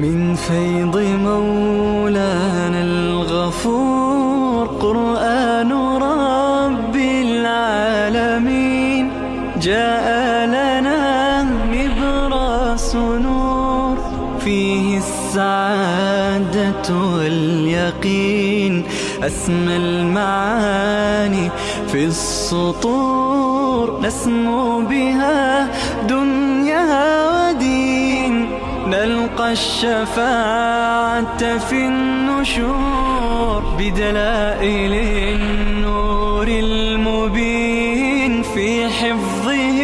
من فيض مولانا الغفور. قرآن رب العالمين جاء لنا نبراس نور، فيه السعادة واليقين، أسمى المعاني في السطور، نسمو بها دنيا ودين، نلقى الشفاعة في النشور، بدلائل النور المبين، في حفظه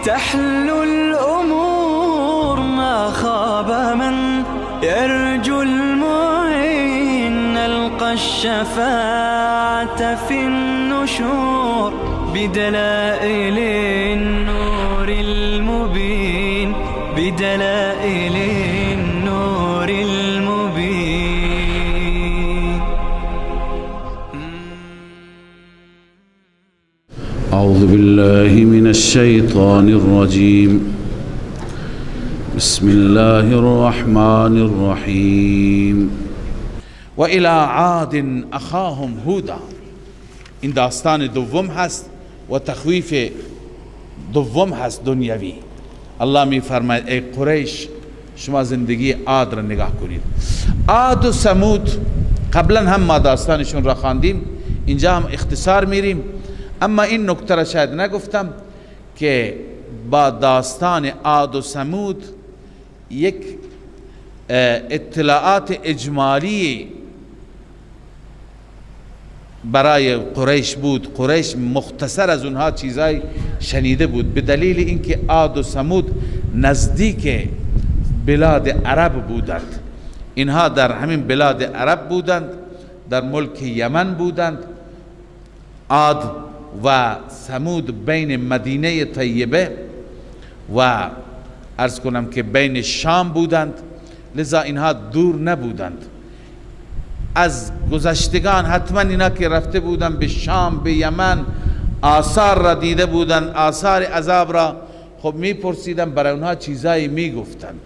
تحلو الأمور، ما خاب من يرجو المعين، نلقى الشفاعة في النشور، بدلائل النور المبين، بدلائل النور المبين. أعوذ بالله من الشيطان الرجيم. بسم الله الرحمن الرحیم. و الی عاد اخاهم هودا. این داستان دوم هست و تخویف دوم هست دنیوی. الله می فرماید ای قریش، شما زندگی عاد را نگاه کنید. عاد و ثمود قبلا هم ما داستانشون را خواندیم، اینجا هم اختصار میریم. اما این نکته را شاید نگفتم که با داستان عاد و ثمود یک اطلاعات اجمالی برای قریش بود. قریش مختصر از اونها چیزای شنیده بود، به دلیل اینکه عاد و ثمود نزدیک بلاد عرب بودند. اینها در همین بلاد عرب بودند، در ملک یمن بودند. عاد و ثمود بین مدینه طیبه و عرض کنم که بین شام بودند، لذا اینها دور نبودند از گذشتگان. حتما اینا که رفته بودند به شام، به یمن، آثار را دیده بودند، آثار عذاب را، خب میپرسیدن، برای اونها چیزایی میگفتند.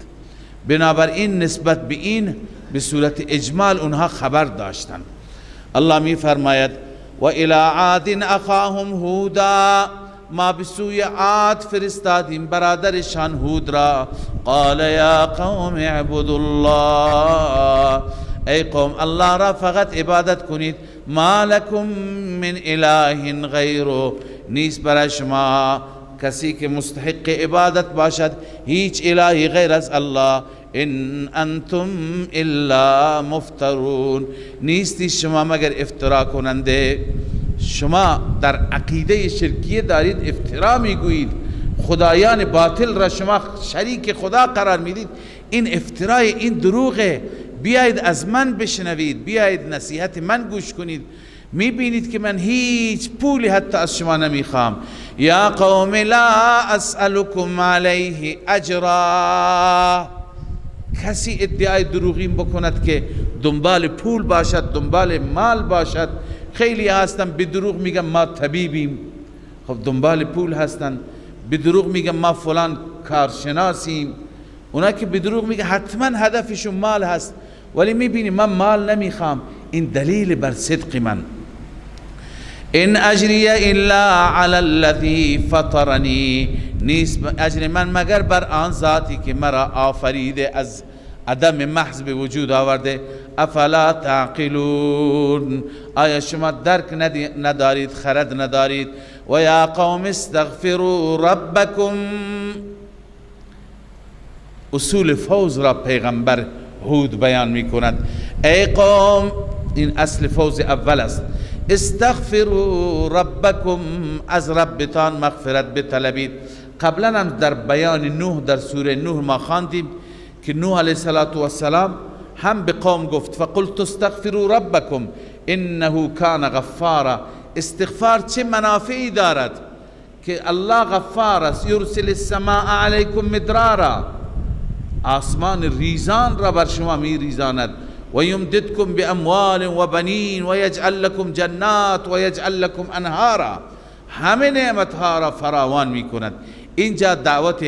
بنابراین نسبت به این به صورت اجمال اونها خبر داشتند. الله میفرماید و الی عاد اخاهم هودا. ما به سوی عاد فرستادیم برادرشان هود را. قال یا قوم اعبدوا الله، ای قوم الله را فقط عبادت کنید. ما لکم من اله غیره، نیست برای شما کسی که مستحق عبادت باشد هیچ الهی غیر از الله. ان انتم الا مفترون، نیستی شما مگر افترا کننده. شما در عقیده شرکیه دارید افترا میگویید، خدایان باطل را شما شریک خدا قرار میدید. این افترای، این دروغه. بیایید از من بشنوید، بیایید نصیحت من گوش کنید، میبینید که من هیچ پولی حتی از شما نمیخوام. یا قوم لا اسألکم علیه اجرا. کسی ادعای دروغین بکند که دنبال پول باشد، دنبال مال باشد. خیلی هستن به دروغ میگن ما طبیبیم، خب دنبال پول هستن. به دروغ میگن ما فلان کارشناسیم. اونا که به دروغ میگن حتما هدفشون مال هست، ولی میبینی من مال نمیخوام. این دلیل بر صدق من. ان اجری الا علی الذی فطرنی، نیست اجر من مگر بر آن ذاتی که مرا آفریده، از عدم محض به وجود آورده. افلا تعقلون، آیا شما درک ندارید، خرد ندارید؟ و یا قوم استغفروا ربکم. اصول فوز را پیغمبر هود بیان می کند. ای قوم، این اصل فوز اول است. استغفروا ربکم، از ربتان مغفرت بطلبید. قبلا هم در بیان نوح، در سوره نوح ما خواندیم که نوح علیه السلام هم به قوم گفت فقلت استغفروا ربکم انه کان غفارا. استغفار چه منافعی دارد که الله غفار است. یرسل السماء علیکم مدرارا، آسمان ریزان را بر شما می ریزاند. و یمددکم باموال و بنین و یجعل لکم جنات و یجعل لکم انهارا. همه نعمتها را فراوان می کند. اینجا دعوت،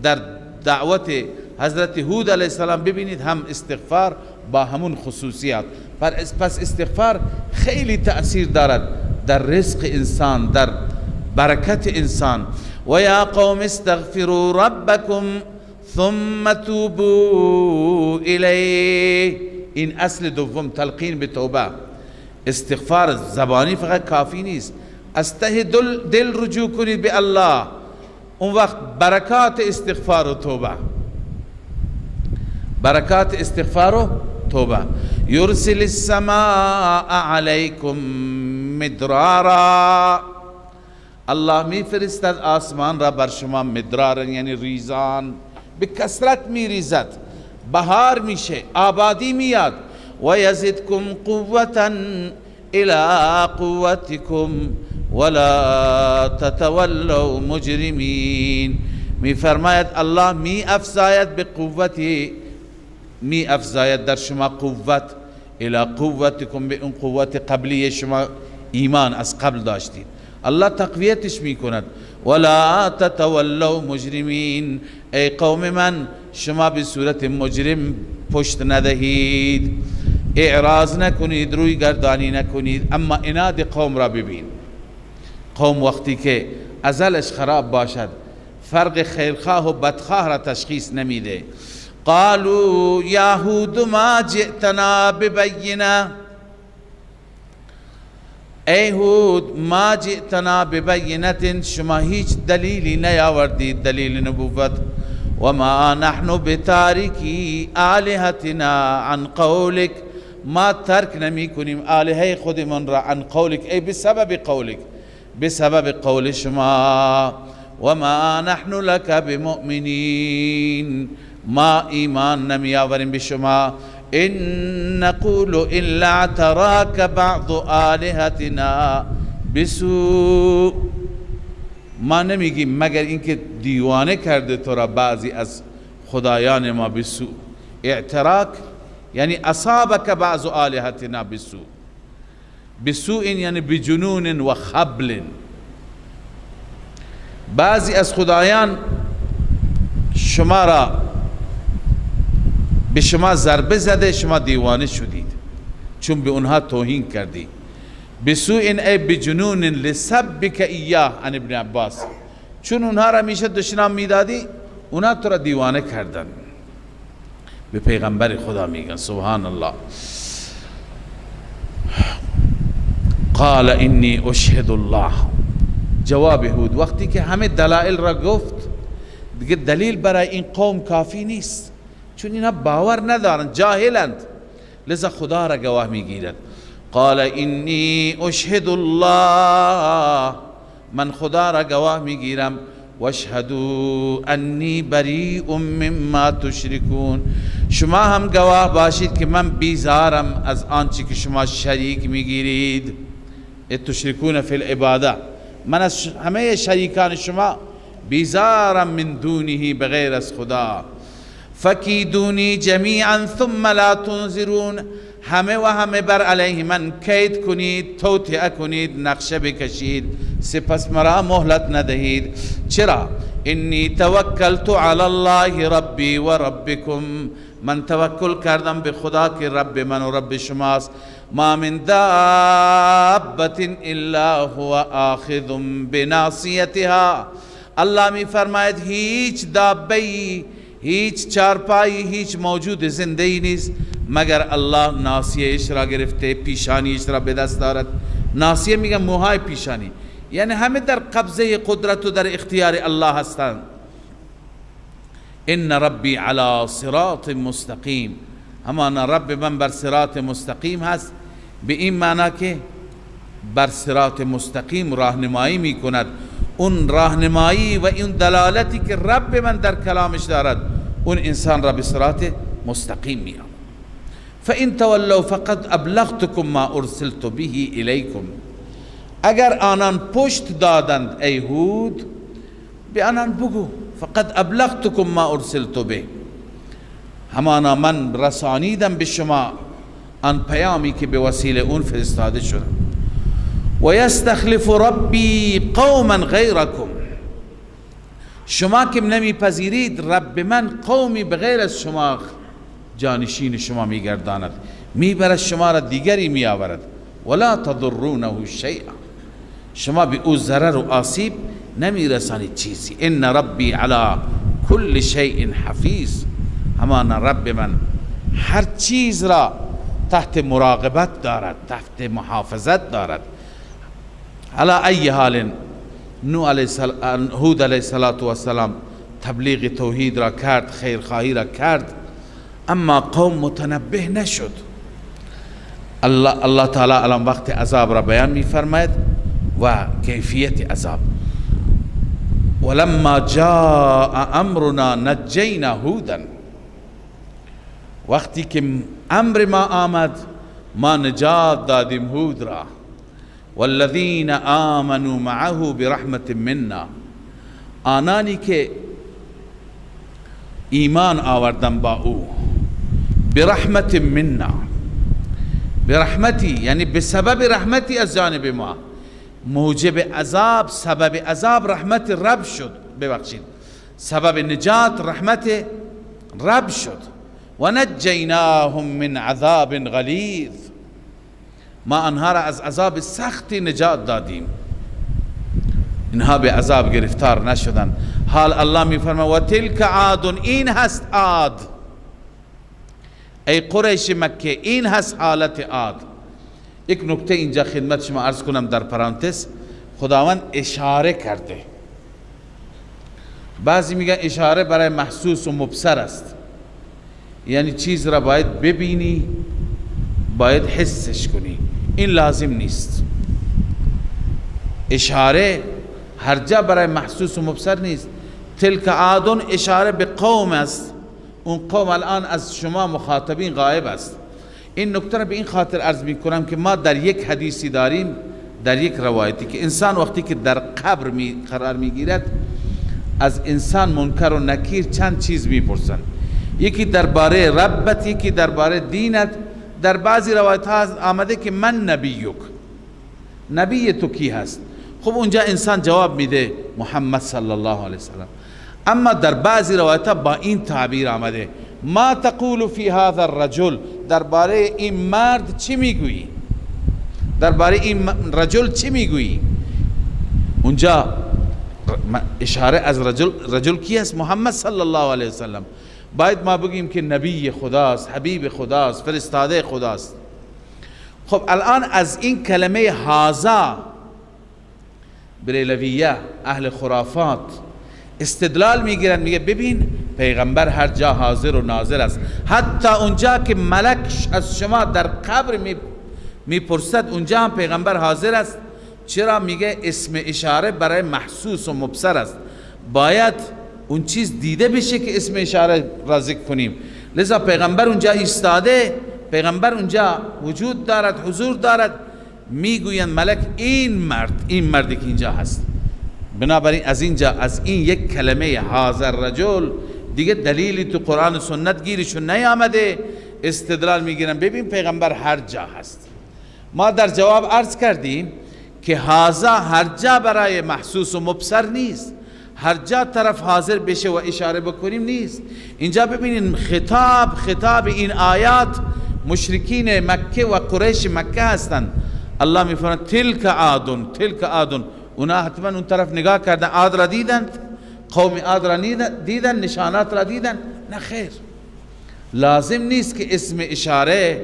در دعوت حضرت هود علیه السلام ببینید هم استغفار با همون خصوصیات. پس استغفار خیلی تأثیر دارد در رزق انسان، در برکت انسان. و یا قوم استغفروا ربکم ثم توبوا الیه. این اصل دوم، تلقین به توبه. استغفار زبانی فقط کافی نیست، از ته دل رجوع کنید به الله، اون وقت برکات استغفار و توبه، برکات استغفار و توبه. یرسل السماء علیکم مدرارا، الله می فرستد آسمان را بر شما مدرارا، یعنی ریزان، به کثرت می ریزد، بهار میشه، آبادی میاد. و یزدکم قوة الى قوتکم ولا تتولوا مجرمین. می فرماید الله می افزاید به قوتی، می افزاید در شما قوت، الى قوتکم، به اون قوت قبلی شما ایمان از قبل داشتید، الله تقویتش می کند. ولا تتولوا مجرمین، ای قوم من شما به صورت مجرم پشت ندهید، اعراض نکنید، روی گردانی نکنید. اما عناد قوم را ببین، قوم وقتی که ازلش خراب باشد فرق خیرخواه و بدخواه را تشخیص نمیده. قالوا یا هود ما جئتنا ببینه، ای هود ما جئتنا ببینة، شما هیچ دلیلی نیاوردید، دلیل نبوت. و ما نحن بتارکی آلهتنا عن قولک، ما ترک نمی کنیم آلهه خودمان را، عن قولک ای بسبب قولک، بسبب قول شما. و ما نحن لك بمؤمنین، ما ایمان نمی آوریم به شما. ان نقول الا اعتراک بعض آلهتنا بسوء، ما نمیگیم مگر اینکه دیوانه کرده تو را بعضی از خدایان ما بسوء. اعتراک یعنی اصابک بعض آلهتنا بسوء، بسوء یعنی بجنون و خبل. بعضی از خدایان شما را به شما ضربه زده، شما دیوانه شدید چون به اونها توهین کردی. بسوء ای بجنون لسبک ایاه عن ابن عباس، چون اونها را میشه دشنام میدادی اونها تو را دیوانه کردن. به پیغمبر خدا میگن سبحان الله. قال انی اشهد الله، جواب هود وقتی که همه دلائل را گفت دیگه دلیل برای این قوم کافی نیست، چون اینا باور ندارند، جاهلند، لذا خدا را گواه میگیرد. قال انی اشهد الله، من خدا را گواه میگیرم. واشهدوا انی بریء مما تشرکون، شما هم گواه باشید که من بیزارم از آنچه که شما شریک میگیرید. تشرکون فی العباده، من از همه شریکان شما بیزارم، من دونه بغیر از خدا. فکیدونی جمیعا ثم لا تنظرون، همه و همه بر علیه من کید کنید، توطئه کنید، نقشه بکشید، سپس مرا مهلت ندهید. چرا؟ انی توکلت علی الله ربی و ربکم، من توکل کردم به خدا که رب من و رب شماست. ما من دابة الا هو آخذ بناصیتها، الله می فرماید هیچ دابه‌ای، هیچ چارپایی، هیچ موجود زنده‌ای نیست مگر الله ناصیه اش را گرفته، پیشانی اش را به دست دارد. ناصیه میگه موهای پیشانی، یعنی همه در قبضه قدرت و در اختیار الله هستند. ان ربی علی صراط مستقیم، همان رب من بر صراط مستقیم هست، به این معنا که بر صراط مستقیم راهنمایی میکند. اون راهنمایی و این دلالتی که رب من در کلامش دارد اون انسان را به صراط مستقیم میآورد. فإن تولوا فقد ابلغتكم ما ارسلت به الیکم، اگر آنان پشت دادند ای هود به آنان بگو فقد ابلغتكم ما ارسلت به، همانا من رسانیدم به شما آن پیامی که به وسیله اون فرستاده شدم. و یستخلف ربی قوما غیرکم، شما که نمیپذیرید، رب من قومی بغیر از شما جانشین شما میگرداند، میبرد شما را دیگری میآورد. ولا تضرونه شیئا، شما به او ضرر و آسیب نمیرسانید چیزی. ان ربی علی کل شیء حفیظ، همان رب من هر چیز را تحت مراقبت دارد، تحت محافظت دارد. علی ای حال هود علیه السلام تبلیغ توحید را کرد، خیرخواهی را کرد، اما قوم متنبه نشد. الله تعالی الان وقت عذاب را بیان می فرماید و کیفیت عذاب. ولما جاء امرنا نجینا هودا، وقتی که امر ما آمد ما نجات دادیم هود را. والذین آمنوا معه برحمت منا، آنانی که ایمان آوردن با او، برحمت منا، برحمتی یعنی به سبب رحمتی از جانب ما، موجب عذاب، سبب عذاب رحمت رب شد، ببخشید سبب نجات رحمت رب شد. و نجیناهم من عذاب غلیظ، ما آنها را از عذاب سختی نجات دادیم، اینها به عذاب گرفتار نشدند. حال الله می فرماید و تلک عاد، این هست عاد، ای قریش مکه این هست حالت عاد. یک نکته اینجا خدمت شما عرض کنم در پرانتز، خداوند اشاره کرده. بعضی میگن اشاره برای محسوس و مبصر است، یعنی چیز را باید ببینی، باید حسش کنی، این لازم نیست. اشاره هر جا برای محسوس و مبصر نیست. تلک عاد اشاره به قوم است، اون قوم الان از شما مخاطبین غایب است. این نکته را به این خاطر عرض می کنم که ما در یک حدیثی داریم، در یک روایتی که انسان وقتی که در قبر قرار می گیرد از انسان منکر و نکیر چند چیز می پرسند، یکی درباره ربت، یکی درباره دینت. در بعضی روایت ها آمده که من نبیک، نبی تو کی هست؟ خب اونجا انسان جواب میده محمد صلی الله علیه وسلم. اما در بعضی روایت ها با این تعبیر آمده ما تقول فی هذا الرجل، درباره این مرد چی میگویی؟ درباره این رجل چی میگویی؟ اونجا اشاره از رجل، رجل کی است؟ محمد صلی الله علیه وسلم. باید ما بگیم که نبی خداست، حبیب خداست، فرستاده خداست. خب الان از این کلمه هذا بریلویه اهل خرافات استدلال میگیرن، میگه ببین پیغمبر هر جا حاضر و ناظر است، حتی اونجا که ملک از شما در قبر میپرسد اونجا هم پیغمبر حاضر است. چرا؟ میگه اسم اشاره برای محسوس و مبصر است، باید اون چیز دیده بشه که اسم اشاره را ذکر کنیم. لذا پیغمبر اونجا ایستاده، پیغمبر اونجا وجود دارد، حضور دارد. میگویند ملک این مرد، این مردی که اینجا هست. بنابراین از اینجا، از این یک کلمه حاضر رجل دیگه دلیلی تو قرآن و سنت گیرشون نیامده، استدلال میگیرن ببین پیغمبر هر جا هست. ما در جواب عرض کردیم که هذا هر جا برای محسوس و مبصر نیست، هر جا طرف حاضر بشه و اشاره بکنیم نیست. اینجا ببینین خطاب، خطاب این آیات مشرکین مکه و قریش مکه هستند. الله میفرماید تلک عاد، تلک عاد. اونا حتما اون طرف نگاه کردن، عاد را دیدند، قوم عاد را دیدن، نشانات را دیدن. نه خیر، لازم نیست که اسم اشاره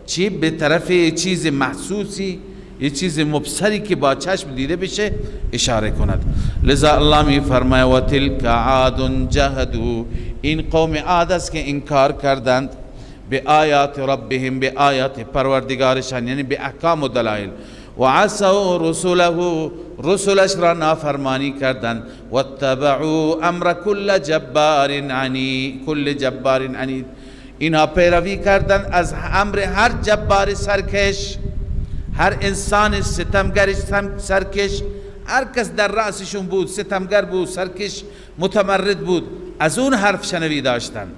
چی به طرف چیز محسوسی، یه چیز مبصری که با چشم دیده بشه اشاره کند. لذا الله می فرماید و تلک عاد جهدوا، این قوم عاد است که انکار کردند به آیات ربهم، به آیات پروردگارشان، یعنی به احکام و دلایل. و عصوا رسوله، رسولش را نافرمانی کردند. و اتبعوا امر کل جبار عنید، کل جبار عنید، اینها پیروی کردند از امر هر جبار سرکش، هر انسان ستمگر سرکش، هر کس در رأسشون بود ستمگر بود، سرکش، متمرد بود، از اون حرف شنوی داشتند.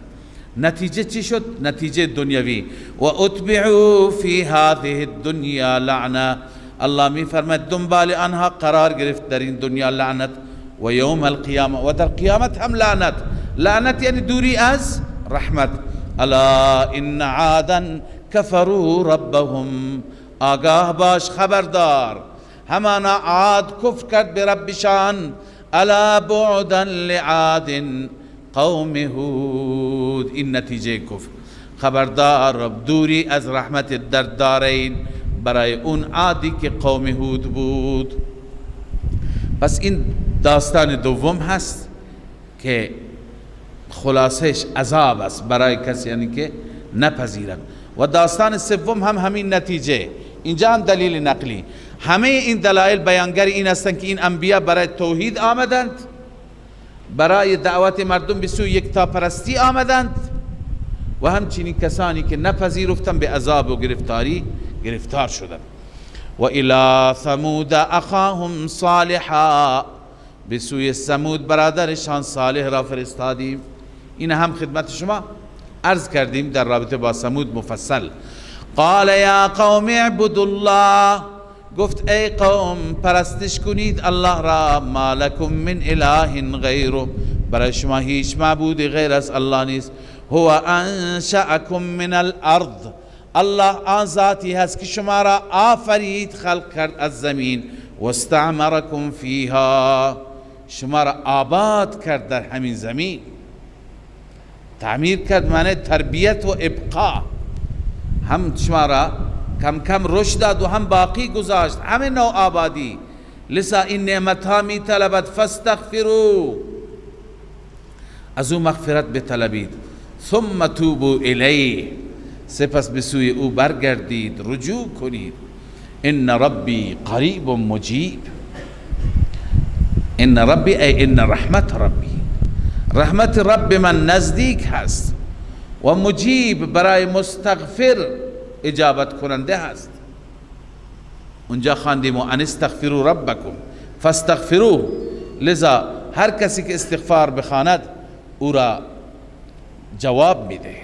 نتیجه چی شد؟ نتیجه دنیوی. و اتبعوا فی هذه الدنیا لعنه، الله می فرماید دنبال آنها قرار گرفت در این دنیا لعنت، و یوم القیامه و در قیامت هم لعنت. لعنت یعنی دوری از رحمت. الا ان عادا کفروا ربهم، آگاه باش خبردار، همانا عاد کفر کرد به ربشان. الا بعدا لعاد قوم هود، این نتیجه کفر. خبردار دوری از رحمت در دارین برای اون عادی که قوم هود بود. پس این داستان دوم هست که خلاصش عذاب است برای کسی یعنی که نپذیرد. و داستان سوم هم همین نتیجه. اینجا هم دلیل نقلی. همه این دلایل بیانگر این هستند که این انبیا برای توحید آمدند، برای دعوت مردم به سوی یکتاپرستی آمدند و همچنین کسانی که نپذیرفتند به عذاب و گرفتاری گرفتار شدند. و الی ثمود اخاهم صالحا، به سوی ثمود برادرشان صالح را فرستادیم. این هم خدمت شما عرض کردیم در رابطه با ثمود مفصل. قال یا قوم اعبدوا الله، گفت ای قوم پرستش کنید الله را. ما لکم من اله غیره، برای شما هیچ معبودی غیر از الله نیست. هو انشأکم من الارض، الله آن ذاتی هست که شما را آفرید، خلق کرد از زمین. واستعمرکم فیها، شما را آباد کرد در همین زمین. تعمیر کرد معنی تربیت و ابقا، هم شما را کم کم رشد داد و هم باقی گذاشت، همه نوع آبادی. لذا این نعمت ها می طلبد. فاستغفروا، از او مغفرت بطلبید. ثم توبوا الیه، سپس به سوی او برگردید، رجوع کنید. ان ربی قریب مجیب. ان ربی ای ان رحمت ربی، رحمت رب من نزدیک هست و مجیب برای مستغفر اجابت کننده هست. اونجا خواندیم و ان استغفروا ربکم فاستغفروه. لذا هر کسی که استغفار بخواند او را جواب میده.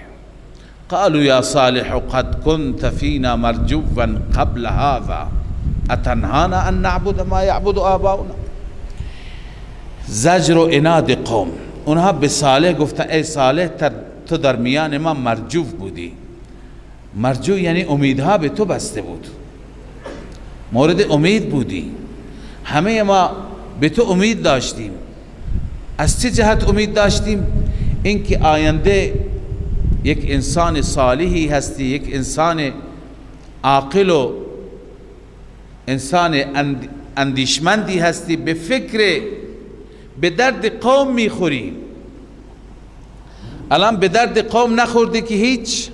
قالوا یا صالح قد كنت فینا مرجوا قبل هذا اتنهانا ان نعبد ما يعبد آباؤنا. زجر و عناد قوم، اونها به صالح گفتن ای صالح تو در میان ما مرجو بودی. مرجو یعنی امیدها به تو بسته بود، مورد امید بودی، همه ما به تو امید داشتیم. از چه جهت امید داشتیم؟ اینکه آینده یک انسان صالحی هستی، یک انسان عاقل و انسان اندیشمندی هستی، به فکر به درد قوم میخوری. الان به درد قوم نخوردی که هیچ،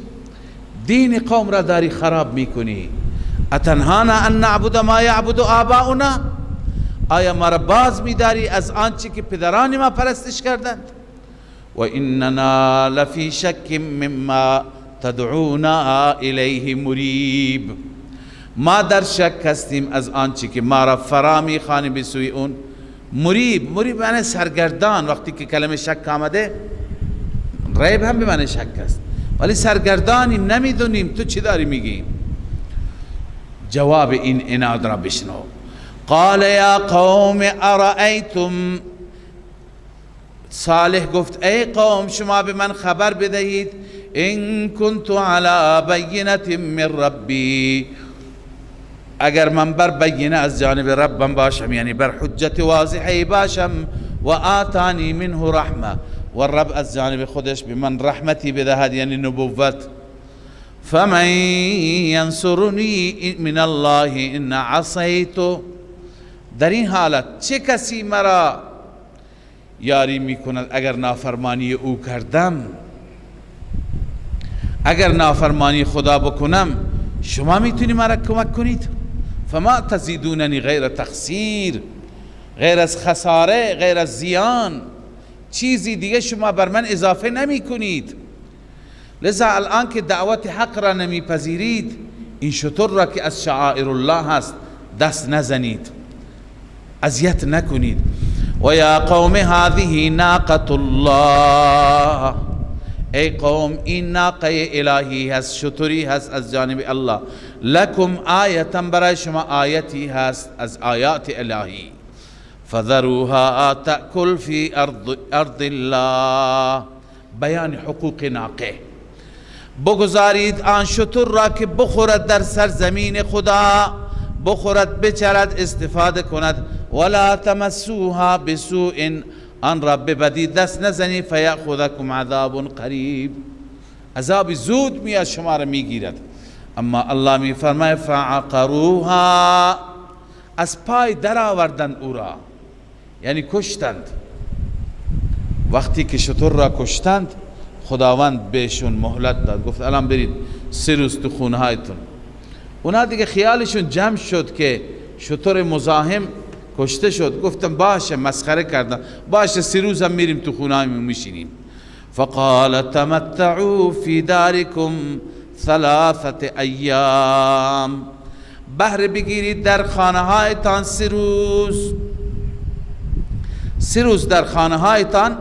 دین قوم را داری خراب میکنی. اتنهانا ان نعبد ما یعبد آباؤنا، آیا ما را باز میداری از آنچه که پدران ما پرستش کردند؟ و اننا لفی شک مما تدعونا الیه مریب، ما در شک هستیم از آنچه که ما را فرا میخوانی به سوی اون. مریب، مریب معنی سرگردان. وقتی که کلمه شک آمده، ریب هم به معنی شک است، ولی سرگردانیم، نمیدونیم تو چی داری میگی. جواب این عناد را بشنو. قال یا قوم ارأیتم، صالح گفت ای قوم شما به من خبر بدهید، ان كنت على بینة من ربی، اگر من بر بینه از جانب ربم باشم، یعنی بر حجت واضحه باشم، و آتانی منه رحمه، و رب از جانب خودش به من رحمتی بدهد، یعنی نبوت. فمن ینصرنی من الله ان عصیت، در این حالت چه کسی مرا یاری میکند اگر نافرمانی او کردم؟ اگر نافرمانی خدا بکنم شما میتونی مرا کمک کنید؟ فما تزیدوننی غیر تخسیر، غیر از خساره، غیر از زیان، چیزی دیگه شما بر من اضافه نمی کنید. لذا الان که دعوت حق را نمیپذیرید، این شتر را که از شعائر الله هست دست نزنید، اذیت نکنید. و یا قوم هذه ناقة الله، ای قوم این ناقه الهی هست، شتری هست از جانب الله. لکم آیتا، برای شما آیتی هست از آیات الهی. فذروها تأكل في ارض الله. بیان حقوق ناقه. بگذارید آن شتر را که بخورد در سرزمین خدا، بخورد، بچرد، استفاده کند. ولا تمسوها بسوء، آن را به بدی دست نزنید. فیأخذکم عذاب قریب، عذاب زود میاد شما را میگیرد. اما الله میفرماید فعقروها، از پای در آوردند او را، یعنی کشتند. وقتی که شتر را کشتند خداوند بهشون مهلت داد، گفت الان برید 3 روز تو خونه هایتون. اونا دیگه خیالشون جمع شد که شتر مزاحم کشته شد، گفتم باشه، مسخره کردن، باشه 3 روز هم میریم تو خونه هایمون میشینیم. فقال تمتعوا فی دارکم 3 ایام، بهره بگیرید در خانه هایتان 3 روز. 3 روز در خانه هایتان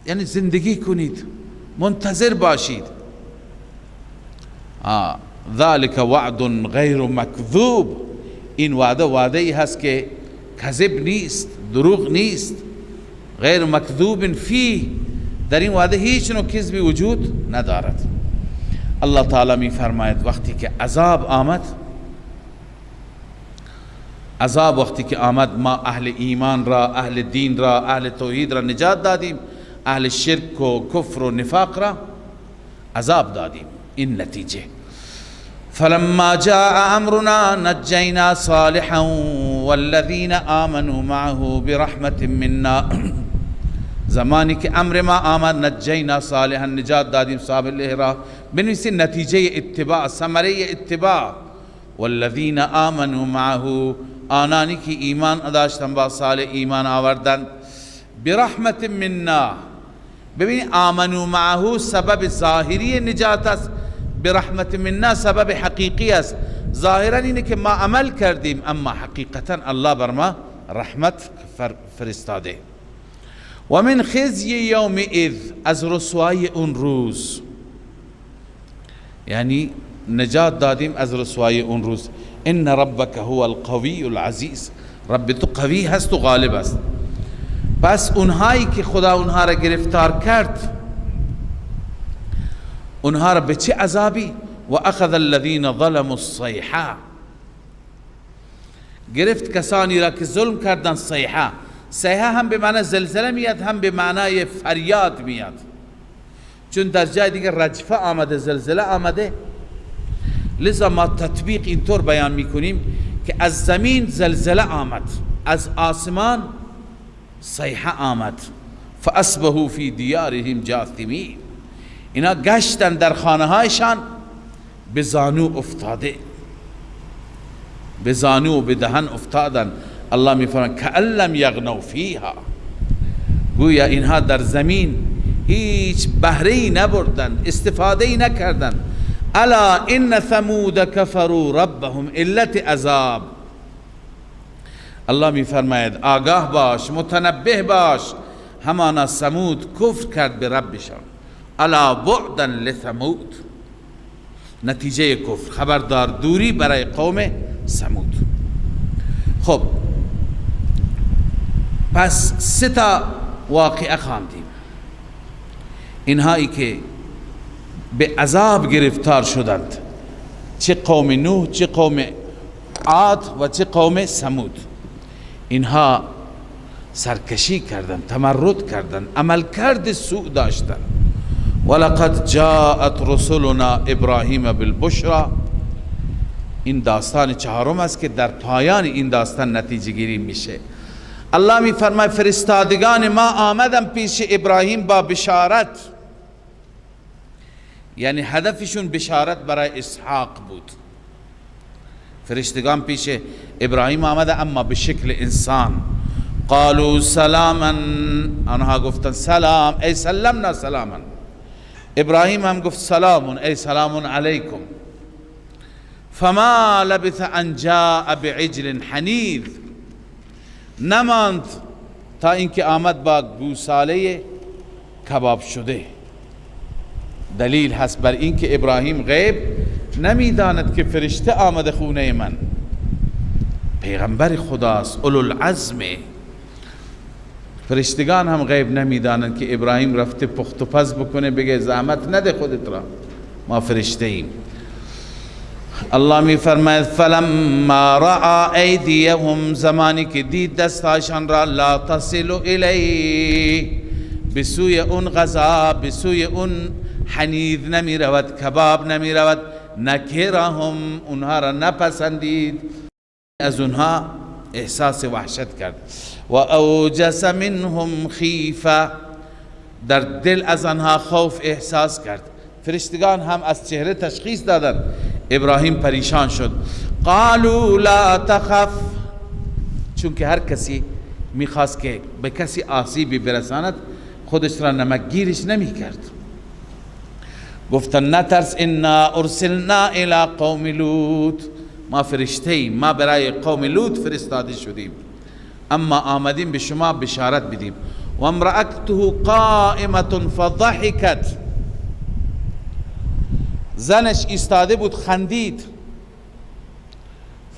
یعنی زندگی کنید، منتظر باشید. ذلك وعد غیر مکذوب، این وعده وعده ای هست که کذب نیست، دروغ نیست. غیر مکذوب فیه، در این وعده هیچ نوع کذبی وجود ندارد. الله تعالی می فرماید وقتی که عذاب آمد، عذاب وقتی که آمد، ما اهل ایمان را، اهل دین را، اهل توحید را نجات دادیم، اهل شرک و کفر و نفاق را عذاب دادیم. این نتیجه. فلما جاء امرنا نجینا صالحا والذین آمنوا معه برحمت منا، زمانی که امر ما آمد نجینا صالحا، نجات دادیم صالح را. بنویسید نتیجه اتباع، ثمره اتباع. والذین آمنوا معه، آنانی که ایمان داشتن با صالح ایمان آوردن، برحمت منا. ببینید آمنوا معه سبب ظاهری نجات است، برحمت منا سبب حقیقی است. ظاهرا اینه که ما عمل کردیم، اما حقیقتا الله بر ما رحمت فرستاده. و من خزی یومئذ، از رسوایی اون روز، یعنی نجات دادیم از رسوایی اون روز. ان ربک هو القوی العزیز، رب تو قوی هست و غالب است. پس اونهایی که خدا اونها را گرفتار کرد، اونها را به چه عذابی؟ و اخذ الذین ظلموا الصیحه، گرفت کسانی را که ظلم کردن. صیحه، صیحه هم به معنی زلزله میاد، هم به معنای فریاد میاد، چون در جای دیگه رجفه آمده، زلزله آمده. لذا ما تطبیق اینطور بیان میکنیم که از زمین زلزله آمد، از آسمان صیحه آمد. فاصبحوا فی دیارهم جاثمین، اینا گشتن در خانه هایشان به زانو افتاده، به زانو و به دهن افتادن. الله میفرماید کأن لم یغنوا فیها، گویا اینها در زمین هیچ بهره ای نبردند، استفاده ای نکردند. الا ان ثمود کفروا ربهم، علت عذاب. الله میفرماید آگاه باش، متنبه باش، همانا ثمود کفر کرد به ربشان. الا بعدا لثمود، نتیجه کفر، خبردار دوری برای قوم ثمود. خب پس 3 تا واقعه خواندیم، اینهایی که به عذاب گرفتار شدند، چه قوم نوح، چه قوم عاد و چه قوم ثمود. اینها سرکشی کردند، تمرد کردند، عملکرد سوء داشتند. ولقد جاءت رسلنا ابراهیم بالبشرى، این داستان 4 است که در پایان این داستان نتیجه گیری میشه. الله می فرماید فرستادگان ما آمدن پیش ابراهیم با بشارت، یعنی هدفشون بشارت برای اسحاق بود. فرشتگان پیش ابراهیم آمده اما به شکل انسان. قالوا سلاما، آنها گفتن سلام، ای سلمنا سلاما. ابراهیم هم گفت سلام، ای سلام علیکم. فما لبث ان جاء بعجل حنیذ، نماند تا اینکه آمد با گوساله کباب شده. دلیل هست بر اینکه ابراهیم غیب نمیداند که فرشته آمده خونه من. پیغمبر خداست، اولوالعزم. فرشتگان هم غیب نمیدانند که ابراهیم رفته پخت و پز بکنه، بگه زحمت نده خودت را، ما فرشته ایم. الله می فرماید فلما رأى ایدیهم، زمانی که دید دستاشان را، لا تصل الیه، به سوی اون غذا، به سوی اون حنید نمی رود، کباب نمی رود، نکرهم، اونها را نپسندید، از اونها احساس وحشت کرد. و اوجس منهم خیفه، در دل از آنها خوف احساس کرد. فرشتگان هم از چهره تشخیص دادند. ابراهیم پریشان شد. قالوا لا تخف، چون که هر کسی میخواست که به کسی آسیبی برساند خودش را نمکگیرش نمی کرد. گفتن نترس، انا ارسلنا الى قوم لوط، ما فرشته ایم، ما برای قوم لوط فرستاده شدیم، اما آمدیم به شما بشارت بدیم. و امرأته قائمة فضحکت، زنش ایستاده بود خندید.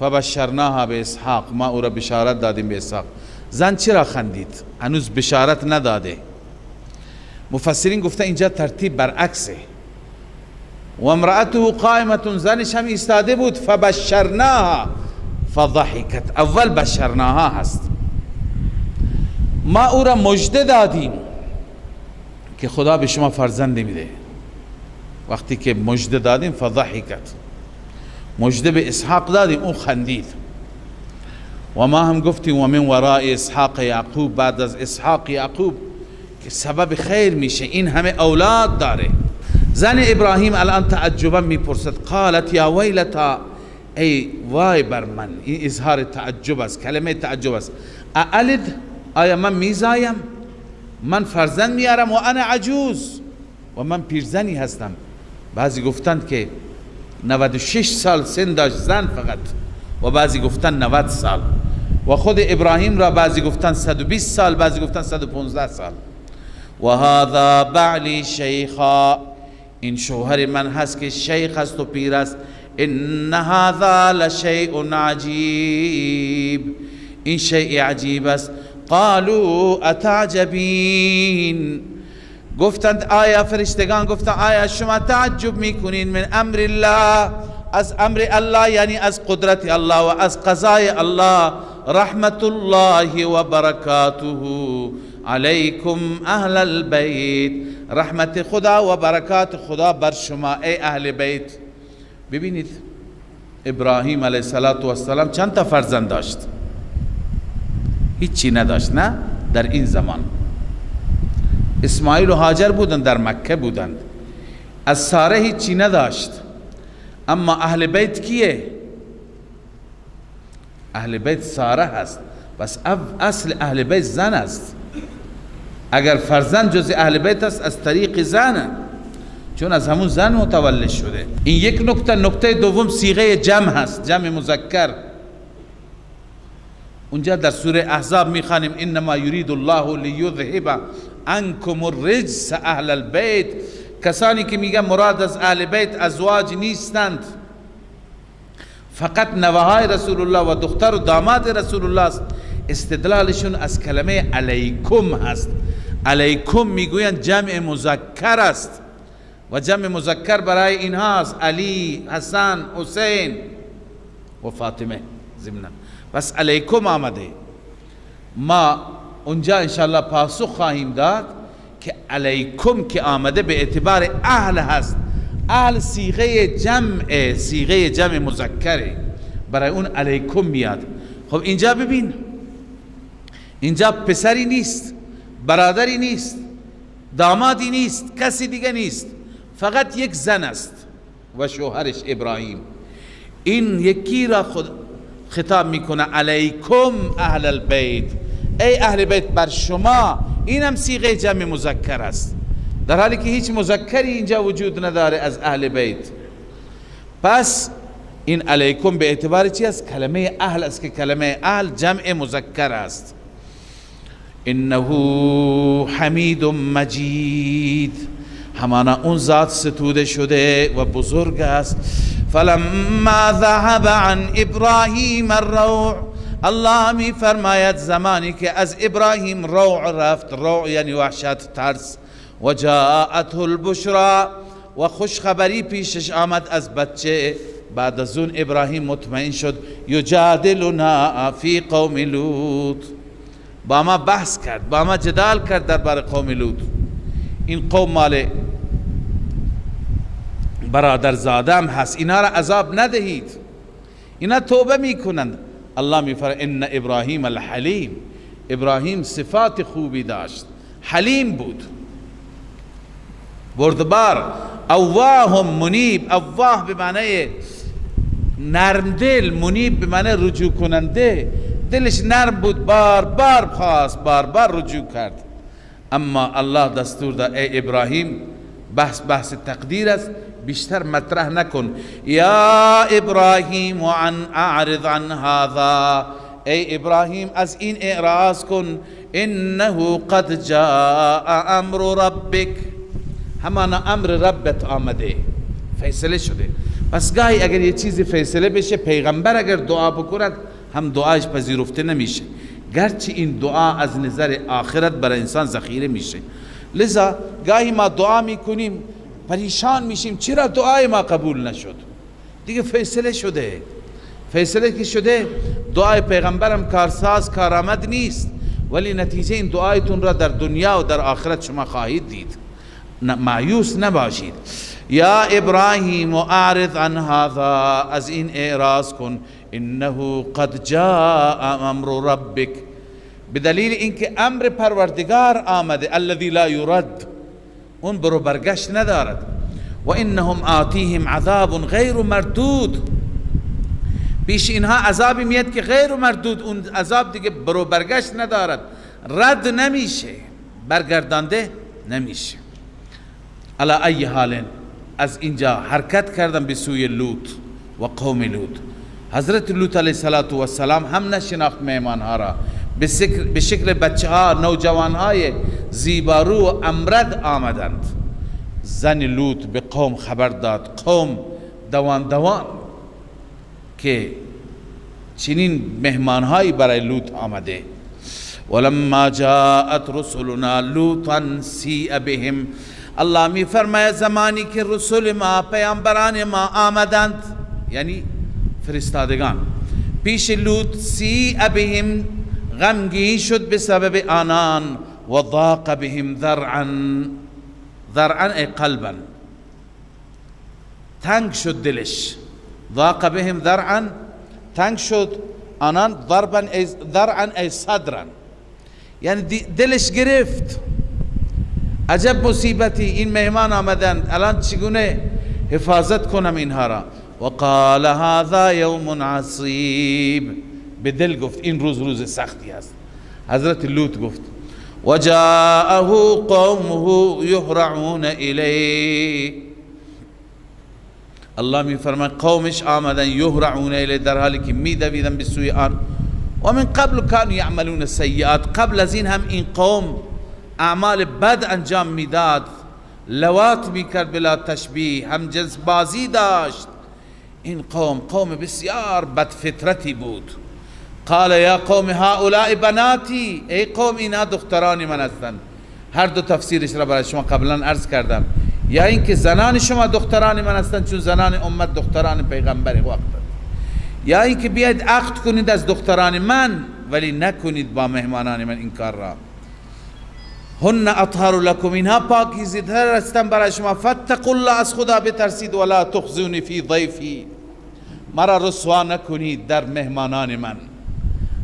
فبشرناها به اسحاق، ما او را بشارت دادیم به اسحاق. زن چرا خندید؟ هنوز بشارت نداده. مفسرین گفته اینجا ترتیب برعکسه. و امرأته قائمة، زنش هم ایستاده بود، فبشرناها فضحکت، اول بشرناها هست، ما او را مژده دادیم که خدا به شما فرزند میده. وقتی که مژده دادیم فضحکت، مژده به اسحاق دادیم، او خندید. و ما هم گفتیم و من وراء اسحاق یعقوب، بعد از اسحاق یعقوب که سبب خیر میشه، این همه اولاد داره. زن ابراهیم الان تعجبا میپرسد، قالت یا ویلتا، ای وای بر من. این اظهار تعجب است، کلمه تعجب است. االد، آیا من میزایم، من فرزند میارم، و انا عجوز، و من پیرزنی هستم. بعضی گفتند که 96 سال سن داشت زن فقط، و بعضی گفتند 90 سال، و خود ابراهیم را بعضی گفتند 120 سال، بعضی گفتند 115 سال. و هذا بعلی شیخا، این شوهر من هست که شیخ است و پیر است. ان هذا لشیء عجیب، این شیء عجیب است. قالوا اتعجبین، گفتند آیا فرشتگان گفتند آیا شما تعجب میکنین من امر الله، از امر الله، یعنی از قدرت الله و از قضای الله. رحمت الله و برکاته علیکم اهل البیت، رحمت خدا و برکات خدا بر شما ای اهل بیت. ببینید ابراهیم علیه السلام چند تا فرزند داشت؟ هیچی نداشت، نه در این زمان. اسماعیل و هاجر بودند، در مکه بودند. از ساره هیچی نداشت. اما اهل بیت کیه؟ اهل بیت ساره هست. بس اصل اهل بیت زن است. اگر فرزند جز اهل بیت است از طریق زنه، چون از همون زن متولد شده. این یک نکته. نکته دوم صیغه جمع هست، جمع مذکر. اونجا در سوره احزاب میخوانیم انما یرید الله لیذهب عنکم الرجس اهل البیت. کسانی که میگن مراد از اهل بیت ازواج نیستند، فقط نوه رسول الله و دختر و داماد رسول الله است، استدلالشون از کلمه علیکم هست. علیکم میگویند جمع مذکر است و جمع مذکر برای اینها است، علی، حسن، حسین و فاطمه ضمنا. بس علیکم آمده. ما اونجا انشاءالله پاسخ خواهیم داد که علیکم که آمده به اعتبار اهل هست. اهل صیغه جمع، صیغه جمع مذکره، برای اون علیکم میاد. خب اینجا ببین، اینجا پسری نیست، برادری نیست، دامادی نیست، کسی دیگه نیست، فقط یک زن است و شوهرش ابراهیم. این یکی را خود خطاب میکنه، علیکم اهل البیت، ای اهل بیت بر شما. اینم صیغه جمع مذکر است، در حالی که هیچ مذکری اینجا وجود نداره از اهل بیت. پس این علیکم به اعتبار چی است؟ کلمه اهل است که کلمه اهل جمع مذکر است. انه حمید مجید، همانا اون ذات ستوده شده و بزرگ است. فلما ذهب عن ابراهیم الروع، الله می فرماید زمانی که از ابراهیم روع رفت، روع یعنی وحشت، ترس، و جاءته البشرا و خوشخبری پیشش آمد از بچه. بعد از اون ابراهیم مطمئن شد. یجادلنا فی قوم لوط، با ما بحث کرد، با ما جدال کرد درباره قوم لوط. این قوم مال برادر زادم هست، اینا را عذاب ندهید، اینا توبه میکنند. الله میفرماید ان ابراهیم الحلیم، ابراهیم صفات خوبی داشت، حلیم بود، بردبار، اواه منیب. اواه به معنی نرم دل، منیب به معنی رجوع کننده. دلش نرم بود، بار بار خواست، بار بار رجوع کرد. اما الله دستور داد ای ابراهیم، بحث بحث تقدیر است، بیشتر مطرح نکن. یا ابراهیم عن اعرض عن هذا، ای ابراهیم از این اعراض کن. انه قد جاء امر ربک، همانا امر ربت آمده، فیصله شده. پس گاهی اگر یه چیزی فیصله بشه، پیغمبر اگر دعا بکند هم دعایش پذیرفته نمیشه، گرچه این دعا از نظر آخرت برای انسان ذخیره میشه. لذا گاهی ما دعا میکنیم پریشان میشیم چرا دعای ما قبول نشد، دیگه فیصله شده. فیصله که شده، دعای پیغمبرم کارساز کارآمد نیست، ولی نتیجه این دعایتون را در دنیا و در آخرت شما خواهید دید. مایوس نباشید. یا ابراهیم اعرض عن هذا، از این اعراض کن. انه قد جاء امر ربک، بدلیل اینکه امر پروردگار آمده، الذی لا یرد، اون برو برگشت ندارد. و انهم آتیهم عذاب غیر مردود، پیش اینها عذابی میاد که غیر مردود، اون عذاب دیگه برو برگشت ندارد، رد نمیشه، برگردانده نمیشه. علی ای حال از اینجا حرکت کردن به سوی لوط و قوم لوط. حضرت لوط علیه السلام هم نشناخت مهمانها را، به شکل بچه ها، نوجوان های زیبارو و امرد آمدند. زن لوط به قوم خبر داد، قوم دوان دوان که چنین مهمانهایی برای لوط آمده. ولما جاءت رسلنا لوطا سیء بهم، الله می فرماید زمانی که رسول ما، پیامبران ما آمدند، یعنی فرستادگان، پیش لوط، سیء بهم، غمگین شد به سبب آنان. و ضاق بهم ذرعا، ذرعا ای قلبا، تنگ شد دلش. ضاق بهم ذرعا، تنگ شد آنان، ضربا ای ذرعا ای صدرا، یعنی دلش گرفت. عجب مصیبتی، این مهمان آمدند، الان چگونه حفاظت کنم اینها را؟ و قال هذا یوم عصیب، به دل گفت این روز روز سختی است. حضرت لوط گفت و جاءه قومه یهرعون الیه، الله می فرماید قومش آمدن، یهرعون الیه، در حالی که می دویدن به سوی آن. و من قبل كانوا یعملون السیئات، قبل از این هم این قوم اعمال بد انجام میداد، لواط میکرد بلا تشبیه، هم جنس بازی داشت. این قوم قوم بسیار بد فطرتی بود. قال یا قوم هؤلاء بناتی، ای قوم اینا دختران من هستند. هر دو تفسیرش را برای شما قبلا عرض کردم، یا اینکه زنان شما دختران من هستند، چون زنان امت دختران پیغمبر وقت، یا اینکه بیاید عقد کنید از دختران من ولی نکنید با مهمانان من این کار را. هن اطهر لکم، اینها پاکیزه تر هستند برای شما. فاتقوا الله، از خدا بترسید. ولا تخزونی فی ضیفی، مرا رسوا نکنید در مهمانان من،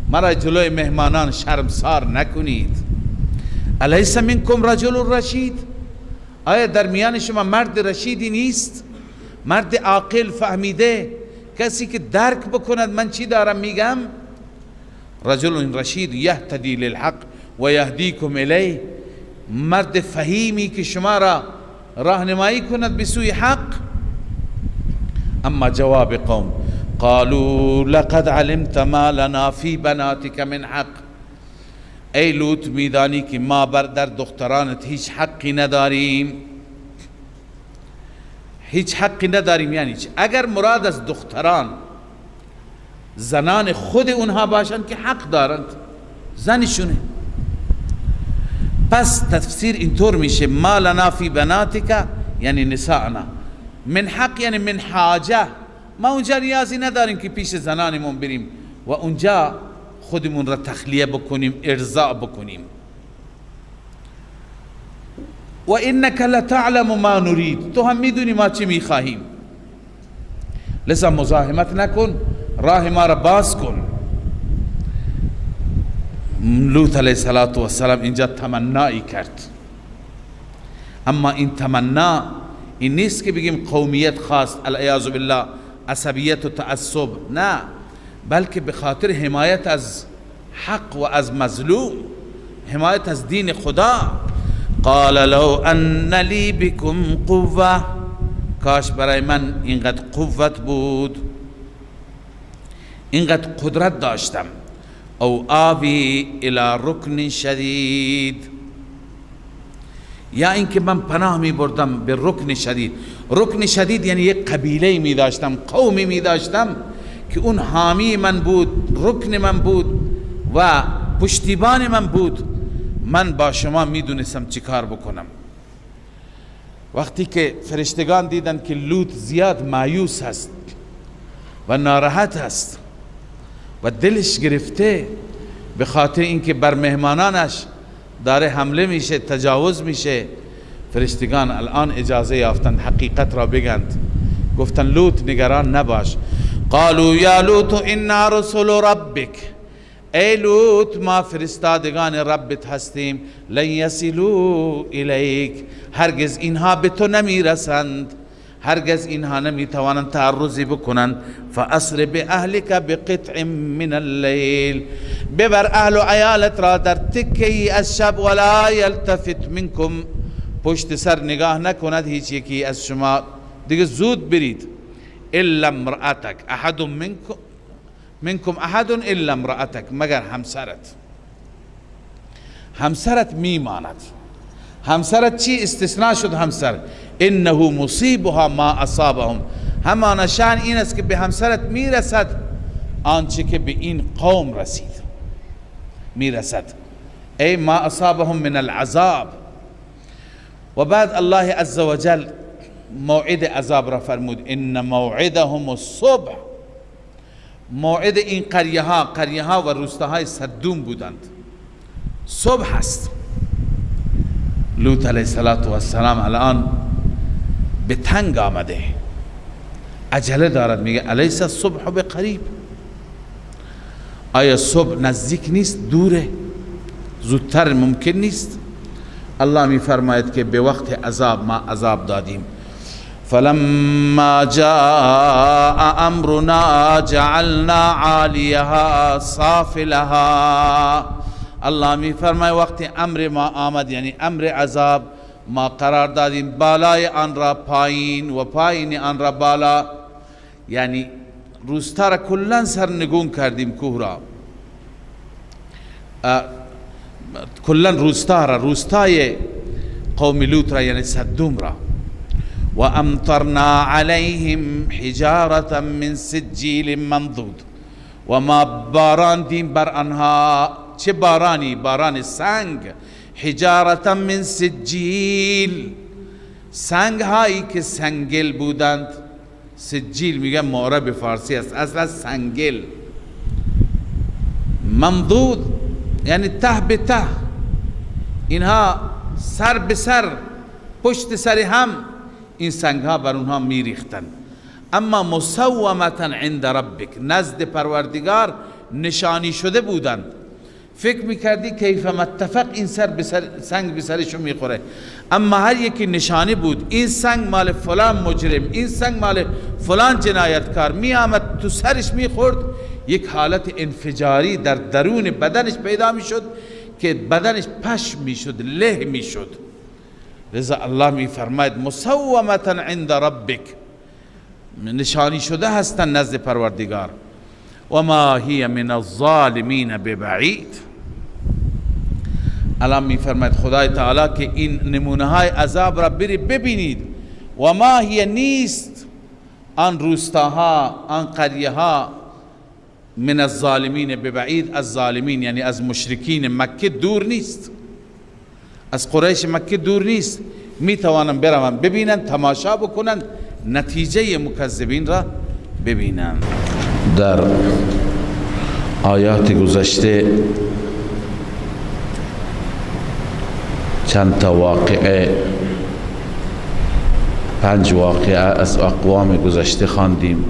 مرا جلوی مهمانان شرمسار نکنید. الیس منکم رجل رشید، آیا در میان شما مرد رشیدی نیست؟ مرد عاقل فهمیده، کسی که درک بکند من چی دارم میگم. رجل رشید یهتدی للحق و یهدیکم الیه، مرد فهیمی که شما را راهنمایی کند به سوی حق. اما جواب قوم قالوا لقد علمت ما لنا فی بناتك من حق، ای لوط میدانی که ما بر در دخترانت هیچ حقی نداریم، هیچ حقی نداریم. یعنی چی؟ اگر مراد از دختران زنان خود اونها باشند که حق دارند، زنشونه. پس تفسیر اینطور میشه ما لنا فی بناتک یعنی نساءنا، من حق یعنی من حاجه. ما اونجا نیازی نداریم که پیش زنانمون بریم و اونجا خودمون را تخلیه بکنیم، ارضاء بکنیم. و انک لتعلم ما نرید، تو هم میدونی ما چی میخواهیم، لذا مزاحمت نکن، راه ما را باز کن. لوط علیه السلام اینجا تمنایی کرد، اما این تمنا این نیست که بگیم قومیت خواست، العیاذ بالله، عصبیت و تعصب، نه، بلکه به خاطر حمایت از حق و از مظلوم، حمایت از دین خدا. قال لو ان لی بكم قوة، کاش برای من اینقدر قوت بود، اینقدر قدرت داشتم، او آوی الى رکن شدید، یا اینکه من پناه می بردم به رکن شدید. رکن شدید یعنی یک قبیله می داشتم، قومی می داشتم که اون حامی من بود، رکن من بود و پشتیبان من بود، من با شما می دونستم چی کار بکنم. وقتی که فرشتگان دیدن که لوط زیاد مایوس هست و ناراحت هست و دلش گرفته به خاطر اینکه بر مهمانانش داره حمله میشه، تجاوز میشه، فرشتگان الان اجازه یافتند حقیقت را بگند. گفتن لوط نگران نباش. قالوا یا لوط انا رسل ربک، ای لوط ما فرستادگان ربت هستیم، لن یصلوا الیک، هرگز اینها به تو نمیرسند، هرگز اینها نمیتوانند تعرضی بکنند. فاسر باهلک بقطع من اللیل، ببر اهل و عیالت را در تکی از شب، ولا یلتفت منکم، پشت سر نگاه نکند هیچ یکی از شما، دیگه زود برید. الا امرأتک، احد منکم، منکم احد الا امرأتک، مگر همسرت، همسرت میماند. همسرت چی استثناء شد؟ همسر، انه مصیبها ما اصابهم، همان شأن این است که به همسرت میرسد آنچه که به این قوم رسید، میرسد، ای ما اصابهم من العذاب. و بعد الله عز وجل موعد عذاب را فرمود، ان موعدهم الصبح. موعد این قریه ها، قریه ها و روستاهای صدوم بودند، صبح است. لوط علیه السلام الان به تنگ آمده، عجله دارد، میگه الیس الصبح بقریب، آیا صبح نزدیک نیست؟ دوره، زودتر ممکن نیست؟ الله میفرماید که به وقت عذاب ما عذاب دادیم. فلما جاء امرنا جعلنا عالیها سافلها، الله میفرماید وقتی امر ما آمد، یعنی امر عذاب، ما قرار دادیم بالای آن را پایین و پایین آن را بالا، یعنی روستا را کلا سرنگون کردیم، کوه را کلا، روستا را، روستای قوم لوط را، یعنی صدوم را. و امطرنا علیهم حجارة من سجیل منضود، و ما باراندیم بر آنها، چه بارانی؟ باران سنگ، حجارة من سجیل، سنگ هایی که سنگل بودند. سجیل میگه معرب فارسی است، اصلا سنگل. منضود یعنی ته به ته، اینها سر به سر، پشت سر هم این سنگ ها بر اونها میریختند. اما مسومتا عند ربک، نزد پروردگار نشانی شده بودند. فکر میکردی کیف متفق این سر به سر، سنگ به سرشون میخوره، اما هر یکی نشانی بود، این سنگ مال فلان مجرم، این سنگ مال فلان جنایتکار، میآمد تو سرش میخورد، یک حالت انفجاری در درون بدنش پیدا میشد که بدنش پش میشد، له میشد. لذا الله میفرماید مسومتا عند ربک، نشانی شده هستند نزد پروردگار. و ما هی من الظالمین ببعید. الان میفرماید خدای تعالی که این نمونه های عذاب را بری ببینید. و ما هی نیست آن روستاها، آن قریه ها من الظالمین ببعید، از ظالمین یعنی از مشرکین مکه دور نیست، از قریش مکه دور نیست، می توانند بروند ببینند، تماشا بکنند، نتیجه مکذبین را ببینند. در آیات گذشته چند تا واقعه، 5 واقعه از اقوام گذشته خواندیم،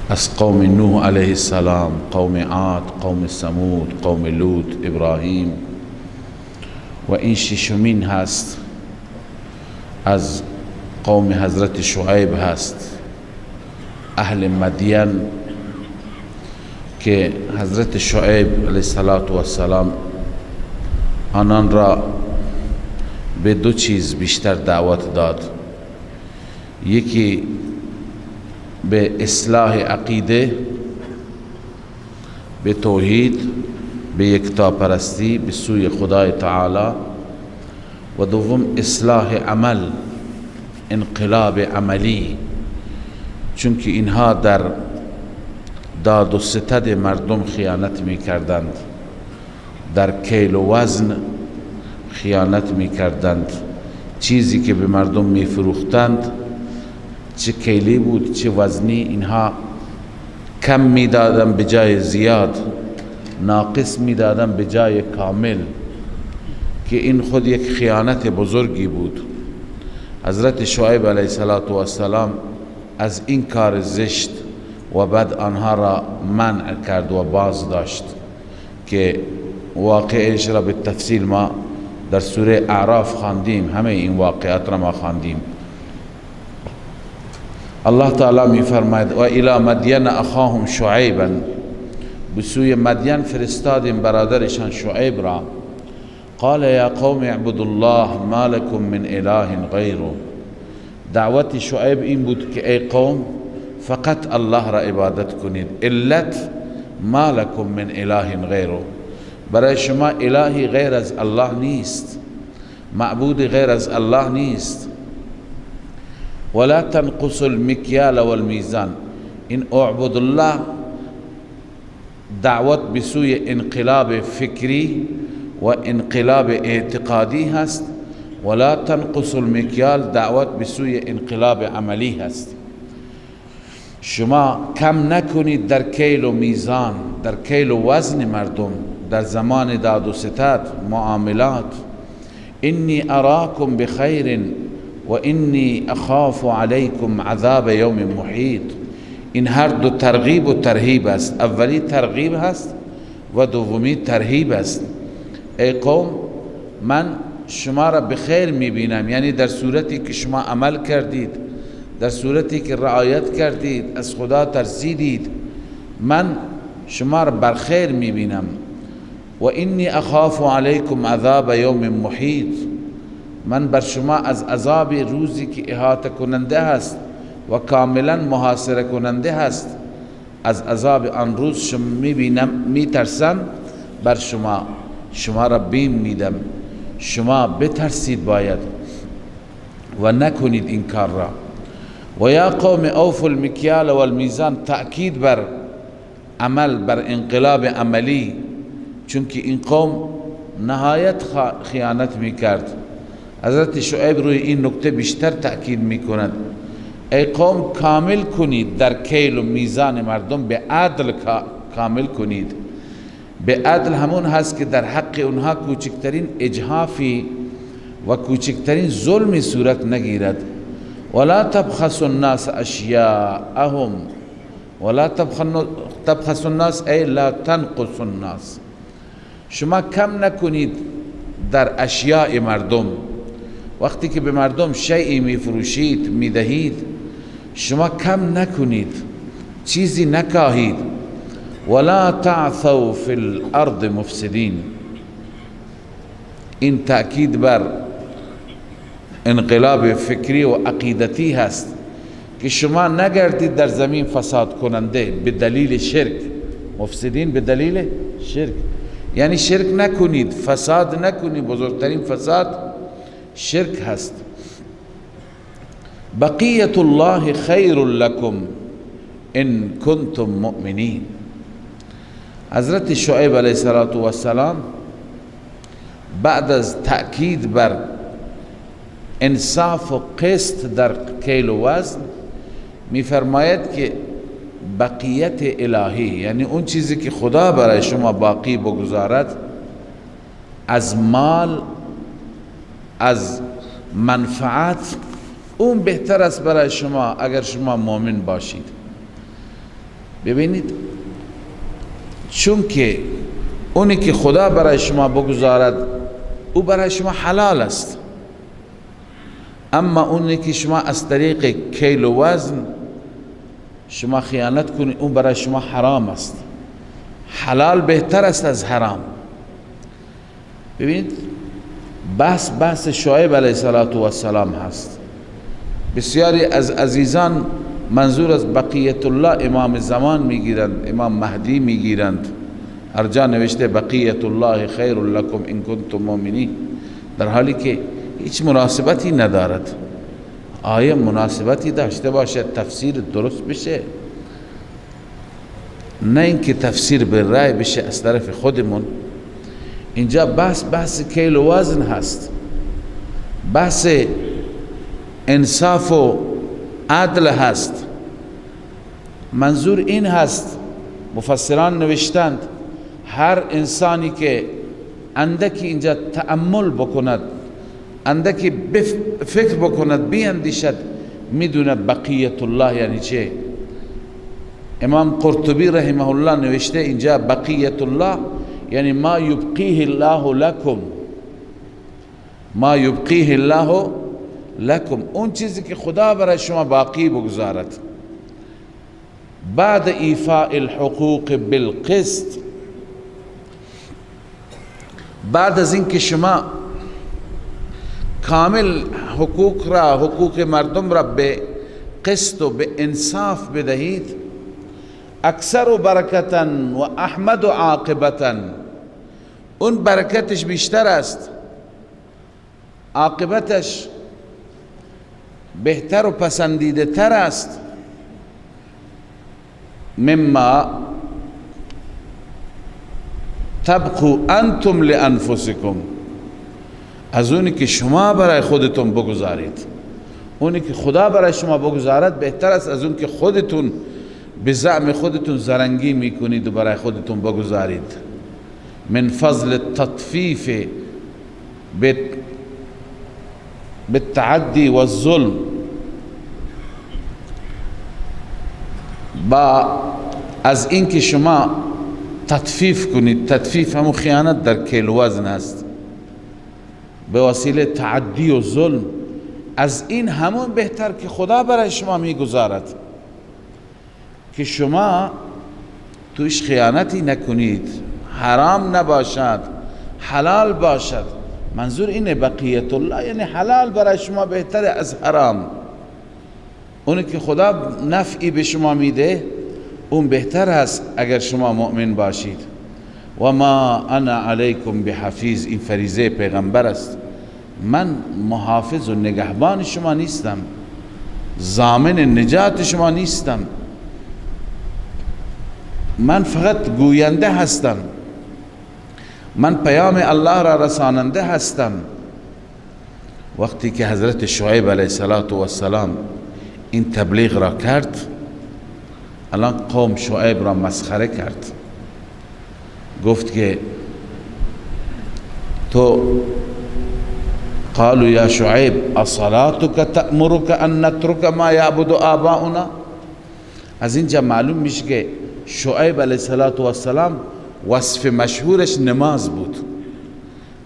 از قوم نوح علیه السلام، قوم عاد، قوم ثمود، قوم لوط، ابراهیم، و این ششمین هست از قوم حضرت شعیب هست، اهل مدین، که حضرت شعیب علیه السلام آنان را به دو چیز بیشتر دعوت داد، یکی به اصلاح عقیده، به توحید، به یکتاپرستی، به سوی خدای تعالی، و دوم اصلاح عمل، انقلاب عملی، چون که اینها در داد و ستد مردم خیانت می کردند، در کیل و وزن خیانت می کردند، چیزی که به مردم می فروختند چه کیلی بود چه وزنی، اینها کم می دادن به جای زیاد، ناقص می دادن به جای کامل، که این خود یک خیانت بزرگی بود. حضرت شعیب علیه السلام از این کار زشت و بعد آنها را منع کرد و باز داشت که واقعش را به تفصیل ما در سوره اعراف خواندیم، همه این واقعات را ما خواندیم. الله تعالی می فرماید و الی مدین اخاهم شعیبا، به سوی مدین فرستادیم برادرشان شعیب را. قال یا قوم اعبدوا الله ما لكم من اله غیره. دعوت شعیب این بود که ای قوم فقط الله را عبادت کنید، علت ما لكم من اله غیره، برای شما الهی غیر از الله نیست، معبود غیر از الله نیست. ولا تنقصوا المکیال والمیزان، این اعبد الله دعوت به سوی انقلاب فکری و انقلاب اعتقادی هست، ولا تنقصوا المکیال دعوت به سوی انقلاب عملی هست. شما کم نکنید در کیل و میزان، در کیل و وزن مردم، در زمان داد و ستد معاملات. انی اراکم بخیر و انی اخاف علیکم عذاب یوم محیط. این هر دو ترغیب و ترهیب است، اولی ترغیب هست و دومی ترهیب است. ای قوم من شما را به خیر میبینم، یعنی در صورتی که شما عمل کردید، در صورتی که رعایت کردید، از خدا ترسیدید، من شما را بر خیر میبینم. و انی اخاف علیکم عذاب یوم محیط، من بر شما از عذاب روزی که احاطه کننده هست و کاملا محاصره کننده هست، از عذاب آن روز شما میبینم، میترسم بر شما، شما را بیم میدم، شما بترسید باید و نکنید این کار را. و یا قوم اوفوا المکیال والمیزان، تأکید بر عمل، بر انقلاب عملی، چون که این قوم نهایت خیانت میکرد. حضرت شعیب روی این نکته بیشتر تأکید میکند، ای قوم کامل کنید در کیل و میزان مردم، به عدل کامل کنید. به عدل همون هست که در حق اونها کوچکترین اجحافی و کوچکترین ظلمی صورت نگیرد. ولا تبخسوا الناس اشیاءهم، ولا تبخسوا الناس ای لا تنقصوا الناس، شما کم نکنید در اشیاء مردم. وقتی که به مردم شیئی میفروشید میدهید، شما کم نکنید، چیزی نکاهید. ولا تعثوا فی الارض مفسدین، این تأکید بر انقلاب فکری و عقیدتی هست که شما نگردید در زمین فساد کننده به دلیل شرک. مفسدین به دلیل شرک، یعنی شرک نکنید، فساد نکنید. بزرگترین فساد شرک هست. بقیت الله خیر لکم ان کنتم مؤمنین. حضرت شعیب علیه السلام بعد از تأکید بر انصاف و قسط در کیل و وزن میفرماید که بقیت الهی، یعنی اون چیزی که خدا برای شما باقی بگذارد از مال، از منفعت، اون بهتر است برای شما اگر شما مؤمن باشید. ببینید، چون که اونی که خدا برای شما بگذارد او برای شما حلال است، اما اونی که شما از طریق کیل و وزن شما خیانت کنید اون برای شما حرام است. حلال بهتر است از حرام. ببینید، بحث شعیب علیه السلام هست. بسیاری از عزیزان منظور از بقیت الله امام زمان میگیرند، امام مهدی میگیرند. هر جا نوشته بقیت الله خیر لکم ان کنتم مؤمنین، در حالی که هیچ مناسبتی ندارد. آیه مناسبتی داشته باشد تفسیر درست بشه، نه اینکه تفسیر به رأی بشه از طرف خودمون. اینجا بحث کیل و وزن هست، بحث انصاف و عدل هست. منظور این هست، مفسران نوشتند هر انسانی که اندکی اینجا تأمل بکند، اندکی فکر بکند، بیاندیشد، میدونه بقیت الله یعنی چه. امام قرطبی رحمه الله نوشته اینجا بقیت الله یعنی ما یبقیه الله لکم، ما یبقیه الله لکم، اون چیزی که خدا برای شما باقی بگذارد بعد ایفاء الحقوق بالقسط، بعد از اینکه شما کامل حقوق را، حقوق مردم را به قسط و به انصاف بدهید، اکثر برکتا و احمد عاقبتا، اون برکتش بیشتر است، عاقبتش بهتر و پسندیده تر است، مما تبقوا انتم لانفسکم، از اونی که شما برای خودتون بگذارید. اونی که خدا برای شما بگذارد بهتر است از اون که خودتون به زعم خودتون زرنگی میکنید و برای خودتون بگذارید. من فضل التطفیف بالتعدی والظلم، با از اینکه شما تطفیف کنید، تطفیف همون خیانت در کیل وزن است، به وسیله تعدی و ظلم، از این همون بهتر که خدا برای شما میگذارد که شما توش خیانتی نکنید، حرام نباشد، حلال باشد. منظور اینه بقیت الله یعنی حلال برای شما بهتر از حرام. اونی که خدا نفعی به شما میده اون بهتر است اگر شما مؤمن باشید. و ما انا علیکم بحفیظ، این فریضه پیغمبر است، من محافظ و نگهبان شما نیستم، ضامن نجات شما نیستم، من فقط گوینده هستم، من پیام الله را رساننده هستم. وقتی که حضرت شعیب علیه السلام این تبلیغ را کرد، الان قوم شعیب را مسخره کرد، گفت که تو قالوا یا شعیب اصلاتك تأمرك ان نترك ما یعبد آباؤنا. از اینجا معلوم میشه که شعیب علیه السلام وصف مشهورش نماز بود،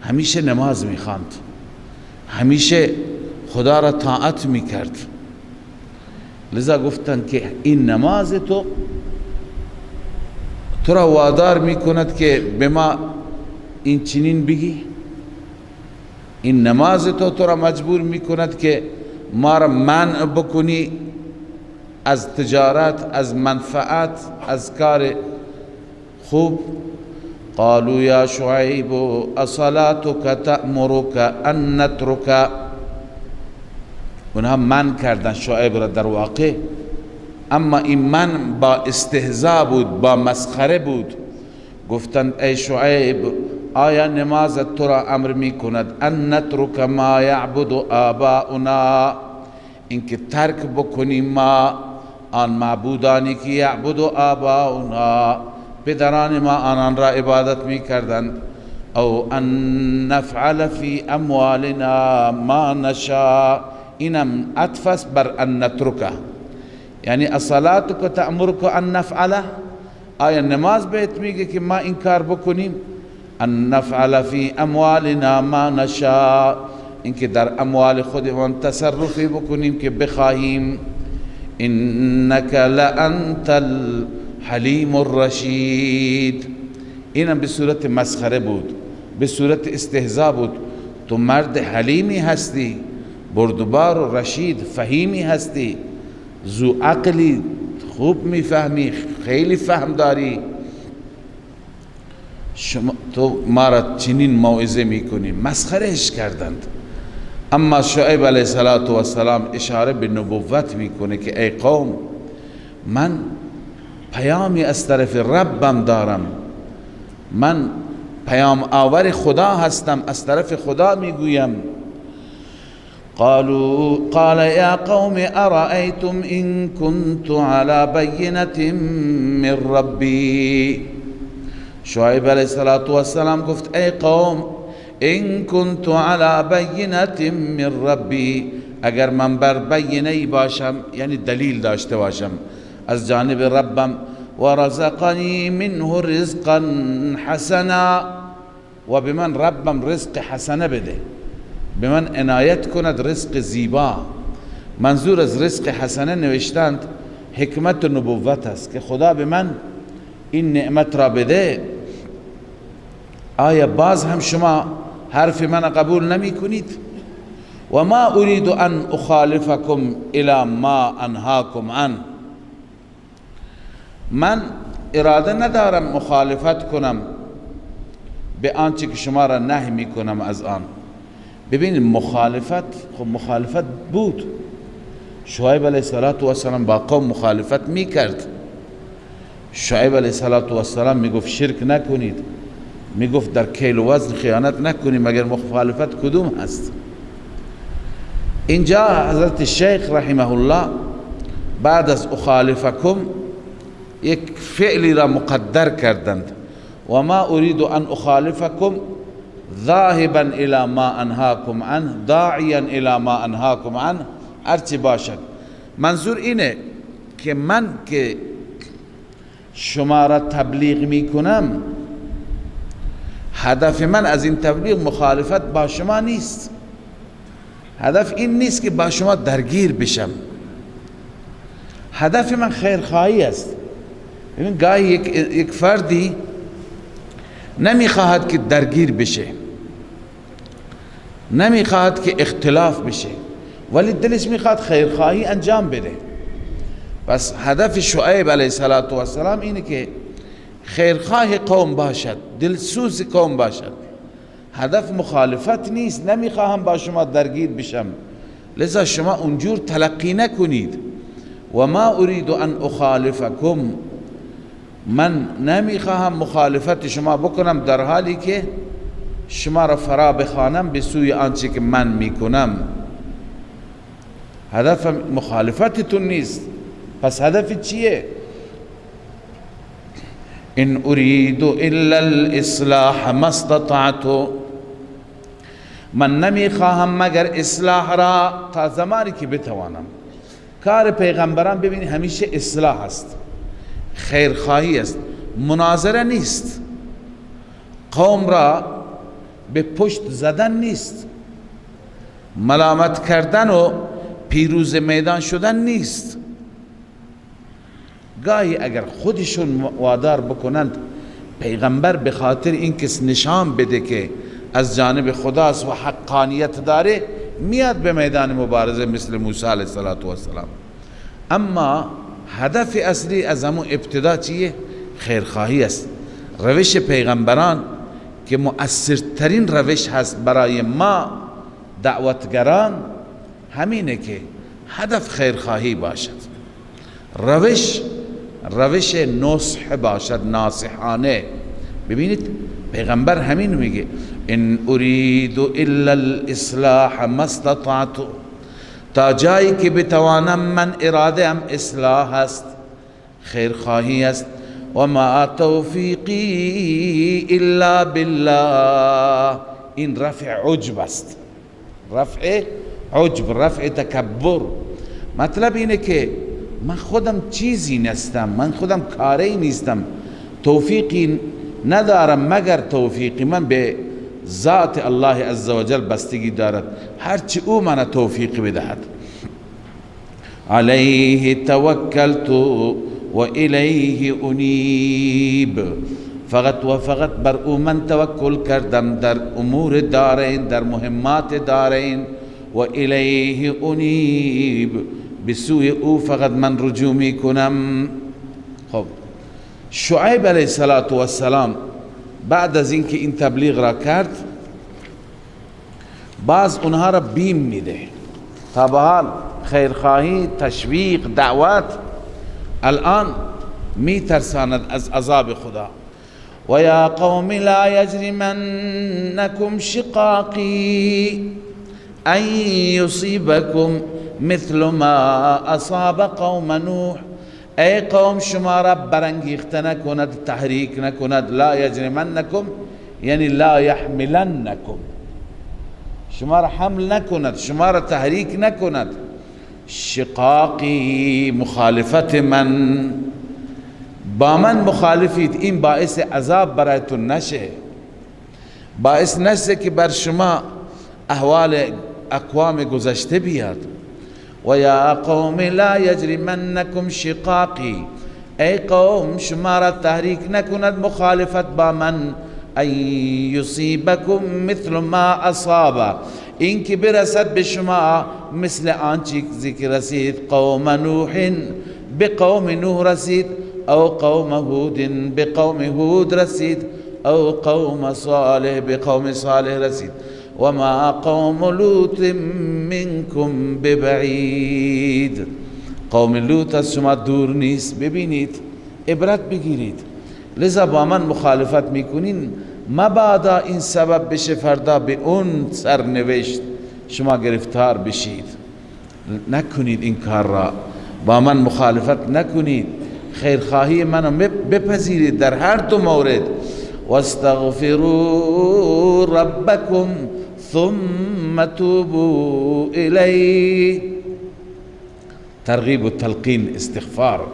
همیشه نماز میخواند، همیشه خدا را طاعت میکرد. لذا گفتن که این نماز تو تو را وادار میکند که به ما این چنین بگی، این نماز تو تو را مجبور میکند که ما را منع بکنی از تجارت، از منفعت، از کار خوب. قالوا یا شعیب اصلاتك تأمرك ان نترك، اونها من کردن شعیب را در واقع، اما این من با استهزا بود، با مسخره بود، گفتند ای شعیب، آیا نمازت تو را امر می کند ان نترک ما یعبد آباؤنا، اینکه ترک بکنیم ما آن معبودانی که یعبد آباؤنا، پدران ما آنان را عبادت می کردند، او ان نفعل فی اموالنا ما نشاء. اینم عطف است بر ان نترکه، یعنی الصلاة که تأمرک ان نفعله، آیا نماز بهت میگه که ما این کار بکنیم؟ ان نفعل فی اموالنا ما نشاء، اینکه در اموال خودمان تصرفی بکنیم که بخواهیم. انک لانت الحلیم الرشید. اینم به صورت مسخره بود، به صورت استهزا بود. تو مرد حلیمی هستی، بردبار و رشید فهیمی هستی، ذو عقلی، خوب میفهمی، خیلی فهم داری، شما تو ما را چنین موعظه میکنی. مسخرهش کردند. اما شعیب علیه السلام اشاره به نبوت میکنه که ای قوم، من پیامی از طرف ربم دارم، من پیام آور خدا هستم، از طرف خدا میگویم. قالوا قال يا قوم أرأيتم إن كنت على بينة من ربي. شعیب علیه السلام گفت ای قوم، إن كنت على بينة من ربي، اگر من بر بینه باشم، یعنی دلیل داشته باشم از جانب ربم، ورزقني منه رزقا حسنا، و به من ربم رزق حسنه بده، به من عنایت کند رزق زیبا. منظور از رزق حسنه نوشتند حکمت نبوت است که خدا به من این نعمت را بده. آیا باز هم شما حرف من قبول نمی کنید؟ و ما اريد ان اخالفکم الى ما انهاکم عنه، من اراده ندارم مخالفت کنم به آنچه که شما را نهی می کنم از آن. ببینید مخالفت، خب مخالفت بود، شعیب علیه السلام با قوم مخالفت می کرد. شعیب علیه السلام می گفت شرک نکنید، می گفت در کیل و وزن خیانت نکنید، مگر مخالفت کدوم هست؟ اینجا حضرت شیخ رحمه الله بعد از اخالفکم یک فعلی را مقدر کردند، و ما اريد ان اخالفکم ذاهبا الى ما انهاکم عنه داعیا الى ما انهاکم عنه، هرچی باشد. منظور اینه که من که شما را تبلیغ میکنم، هدف من از این تبلیغ مخالفت با شما نیست، هدف این نیست که با شما درگیر بشم، هدف من خیرخواهی است. ببین گاهی یک فردی نمیخواهد که درگیر بشه، نمیخواهد که اختلاف بشه، ولی دلش میخواد خیرخواهی انجام بده. پس هدف شعیب علیه السلام اینه که خیرخواه قوم باشد، دلسوز قوم باشد. هدف مخالفت نیست، نمیخواهم با شما درگیر بشم، لذا شما اونجور تلقی نکنید. و ما اريد ان اخالفکم، من نمیخواهم مخالفت شما بکنم در حالی که شما را فرا بخوانم به سوی آنچه که من میکنم. هدف مخالفتتون نیست. پس هدف چیه؟ ان اريد الا الاصلاح ما استطعت، من نمیخواهم مگر اصلاح را تا زمانی که بتوانم. کار پیغمبران ببینید همیشه اصلاح است، خیرخواهی است، مناظره نیست، قوم را به پشت زدن نیست، ملامت کردن و پیروز میدان شدن نیست. گاهی اگر خودشون وادار بکنند، پیغمبر به خاطر اینکه نشان بده که از جانب خداست و حقانیت داره، میاد به میدان مبارزه مثل موسی علیه السلام. اما هدف اصلی از همون ابتدا چیه؟ خیرخواهی است. روش پیغمبران که مؤثرترین روش هست برای ما دعوتگران همینه که هدف خیرخواهی باشد، روش نصح باشد، ناصحانه، ببینید پیغمبر همین میگه، ان اريد الا الاصلاح ما استطعت، تا جایی که بتوانم من اراده ام اصلاح است، خیرخواهی است، و ما توفیقی الا بالله. این رفع عجب است، رفع عجب، رفع تکبر. مطلب اینه که من خودم چیزی نیستم، من خودم کاری نیستم، توفیقی ندارم مگر توفیقی من به ذات الله عزوجل بستگی دارد، هرچی او من توفیق بدهد. علیه توکلت و الیه انیب، فقط و فقط بر او من توکل کردم در امور دارین، در مهمات دارین. و الیه انیب، به سوی او فقط من رجوع میکنم. خب شعیب علیه السلام بعد از اینکه این تبلیغ را کرد، باز اونها را بیم میده. تا به حال خیرخواهی، تشویق، دعوت، الان میترساند از عذاب خدا. و یا قوم لا یجرمنکم شقاقی ان یصیبکم مثل ما اصاب قوم نوح. ای قوم شما را برانگیخته نکند، تحریک نکند. لا یجرمنکم یعنی لا یحملنکم، شما را حمل نکند، شما را تحریک نکند. شقاقی، مخالفت من، با من مخالفید، این باعث عذاب برایتون نشه، باعث نشه که بر شما احوال اقوام گذشته بیاد. و یا قوم لا یجرمنکم شقاقی، ای قوم شما را تحریک نکند مخالفت با من. ان یصیبکم مثل ما اصاب، این که برسد به شما مثل آن چیزی که رسید قوم نوح، به قوم نوح رسید، او قوم هود، به قوم هود رسید، او قوم صالح، به قوم صالح رسید. و ما قوم لوط منکم ببعید، قوم لوط از شما دور نیست. ببینید، عبرت بگیرید. لذا با من مخالفت میکنین، مبادا این سبب بشه فردا به اون سرنوشت شما گرفتار بشید. نکنید این کار را، با من مخالفت نکنید، خیرخواهی منو بپذیرید در هر دو مورد. واستغفروا ربکم ثم توبوا الیه. ترغیب و تلقین، استغفار،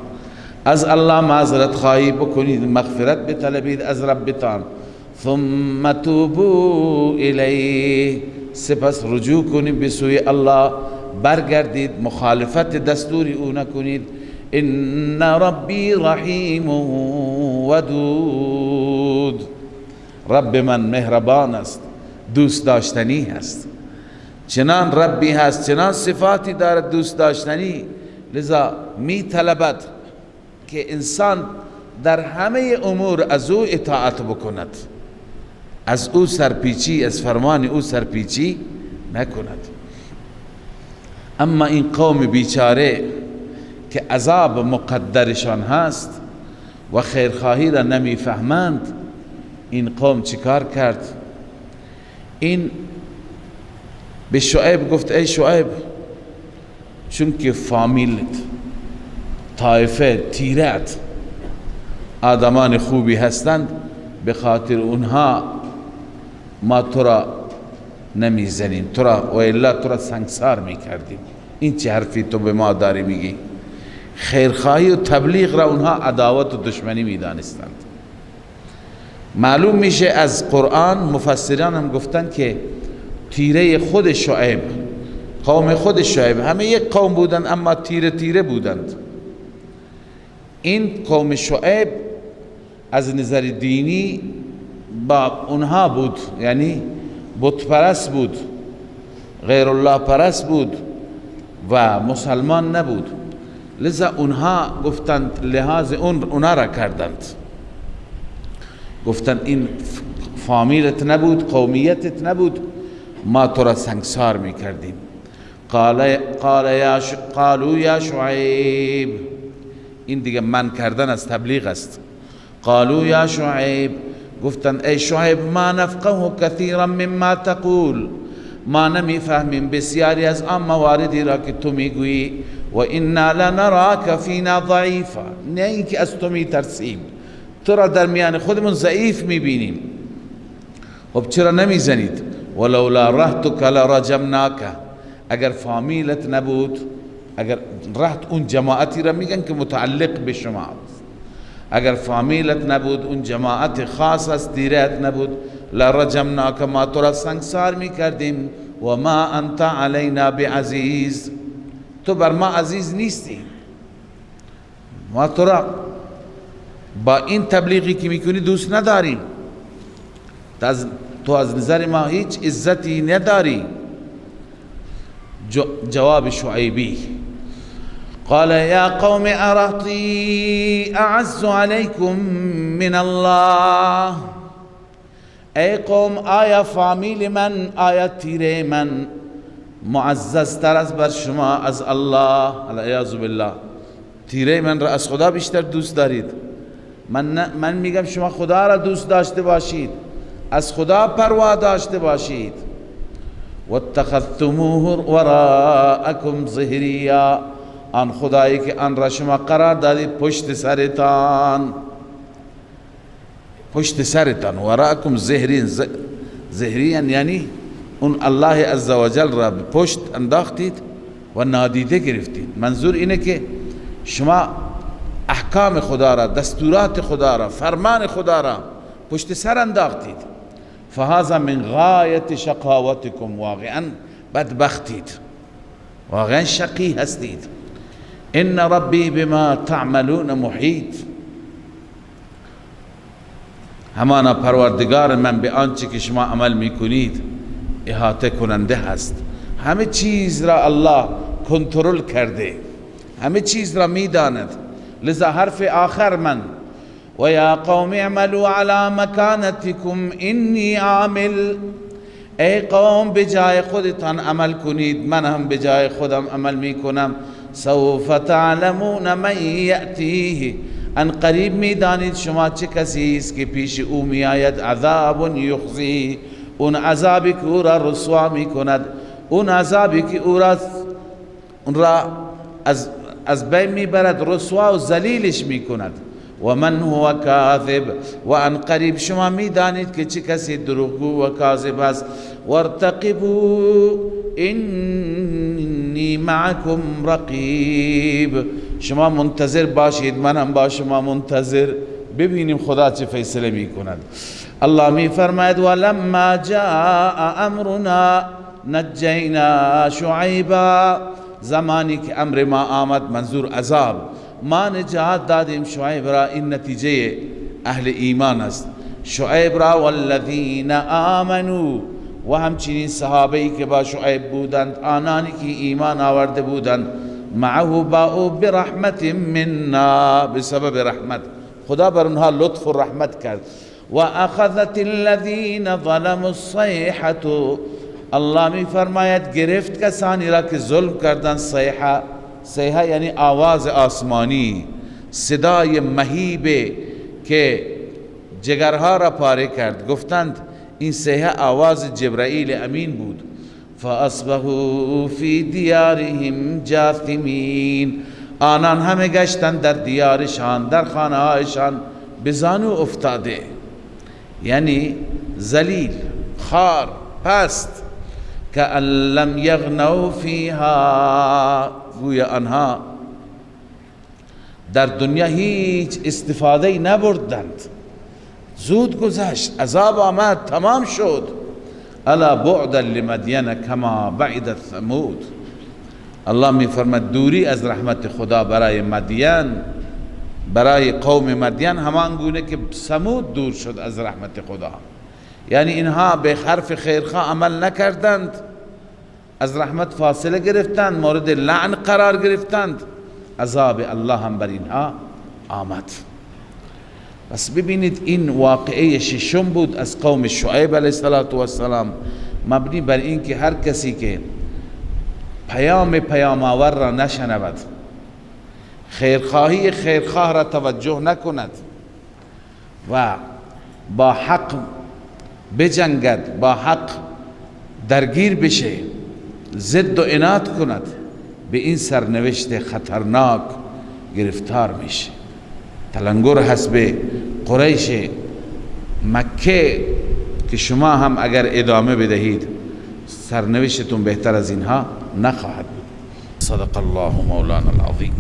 از الله معذرت خواهی بکنید، مغفرت بطلبید از ربتان. ثم توبوا الیه، سپس رجوع کنید به سوی الله، برگردید، مخالفت دستور او نکنید. ان ربی رحیم ودود، رب من مهربان است، دوست داشتنی هست. چنان ربی هست، چنان صفاتی دارد دوست داشتنی، لذا می طلبد که انسان در همه امور از او اطاعت بکند، از او سرپیچی، از فرمان او سرپیچی نکند. اما این قوم بیچاره که عذاب مقدرشان هست و خیرخواهی را نمیفهمند، این قوم چیکار کرد؟ این به شعیب گفت ای شعیب، چون که فامیلت، طایفه، تیرت آدمان خوبی هستند، به خاطر اونها ما تو را نمیزنیم، تو را و الا تو را سنگسار میکردیم. این چه حرفی تو به ما داری میگی؟ خیرخواهی و تبلیغ را اونها عداوت و دشمنی میدانستند. معلوم میشه از قرآن، مفسران هم گفتن که تیره خود شعیب، قوم خود شعیب، همه یک قوم بودند اما تیره تیره بودند. این قوم شعیب از نظر دینی با اونها بود، یعنی بت پرست بود، غیر الله پرست بود و مسلمان نبود. لذا اونها گفتند، لحاظ اونها را کردند، گفتند این فامیلت نبود، قومیتت نبود، ما تو را سنگسار میکردیم. قالوا یا شعیب، این دیگه من کردن از تبلیغ است. قالوا یا شعیب گفتند ای شعیب ما نفقه کثیرا مما تقول، ما نمیفهمیم بسیاری از آن مواردی را که تو میگویی، و انا لنراک فینا ضعیفا، نه اینکه از تو میترسیم، تو را در میان خودمون ضعیف میبینیم. خب چرا نمیزنید؟ ولولا رهتک لرجمناک، اگر فامیلت نبود، اگر رهت اون جماعتی را میگن که متعلق به شما است، اگر فامیلت نبود، اون جماعت خاص از دیرت نبود، لرجمناک، ما تو را سنگسار میکردیم، و ما انت علینا بعزیز، تو بر ما عزیز نیستی، ما تو را با این تبلیغی که میکنی دوست نداریم، تو از نظر ما هیچ عزتی نداری. جواب شعیبی قال یا قوم ارهطی اعز علیکم من الله، ای قوم آیا فامیل من، آیا تیره من معززتر از بر شما از الله؟ العیاذ بالله، تیره من را از خدا بیشتر دوست دارید. من میگم شما خدا را دوست داشته باشید، از خدا پروا داشته باشید. واتخذتموه وراءکم ظهریا، آن خدایی که آن را شما قرار دادید پشت سرتان، پشت سرتان، وراءکم ظهرین، ظهرین یعنی اون الله عزوجل را به پشت انداختید و نادیده گرفتید. منظور اینه که شما احکام خدا را، دستورات خدا را، فرمان خدا را پشت سر انداختید. فهذا من غایت شقاوتکم، واقعا بدبختید، واقعا شقی هستید. ان ربی بما تعملون محیط، همانا پروردگار من به آنچه که شما عمل میکنید احاطه کننده هست. همه چیز را الله کنترل کرده، همه چیز را میداند. لذا حرف آخر من، و یا قوم اعملوا علی مکانتکم انی عامل، ای قوم به جای خودتان عمل کنید، من هم به جای خودم عمل میکنم. سوف تعلمون من یأتیه، ان قریب میدانید شما چه کسی است که پیش او میآید عذاب یخزی، اون عذابی که او را رسوا میکند، اون عذابی که او را از بین میبرد، رسوا و ذلیلش میکند. و من هو کاذب، و ان قریب شما میدانید که چه کسی دروغگو و کاذب است. وارتقبوا انی معکم رقیب، شما منتظر باشید، منم با شما منتظر، ببینیم خدا چه فیصله میکند. الله می فرماید ولما جاء امرنا نجینا شعیبا، زمانی که امر ما آمد، منظور عذاب، ما نجات دادیم شعیب را. این نتیجه اهل ایمان است. شعیب را والذین آمنوا، و همچنین صحابه‌ای که با شعیب بودند، آنانی که ایمان آورده بودند، معه با او برحمت منا، بسبب رحمت خدا بر اونها لطف و رحمت کرد. و اخذت الذین ظلموا الصیحة، الله می فرماید گرفت کسانی را که ظلم کردند. صیحه، صیحه یعنی آواز آسمانی، صدای مهیب که جگرها را پاره کرد. گفتند این صیحه آواز جبرائیل امین بود. فاصبحوا فی دیارهم جاثمین، آنان همه گشتند در دیارشان، در خانه هایشان به زانو افتاده، یعنی ذلیل، خار، پست. کأن لم یغنوا فیها، گویا آنها در دنیا هیچ استفاده نبردند، زود گذشت، عذاب آمد، تمام شد. الا بعدا لمدین کما بعدت ثمود، الله می فرماد دوری از رحمت خدا برای مدین، برای قوم مدین همان گونه که ثمود دور شد از رحمت خدا. یعنی اینها به حرف خیرخواه عمل نکردند، از رحمت فاصله گرفتند، مورد لعن قرار گرفتند، عذاب الله هم بر اینها آمد. پس ببینید این واقعه ششم بود از قوم شعیب علیه السلام، مبنی بر اینکه هر کسی که پیام پیام آور را نشنود، خیرخواهی خیرخواه را توجه نکند و با حق بجنگد، با حق درگیر بشه، ضد و عناد کند، به این سرنوشت خطرناک گرفتار میشه. تلنگر هست به قریش مکه که شما هم اگر ادامه بدهید سرنوشتون بهتر از اینها نخواهد بود. صدق الله مولانا العظیم.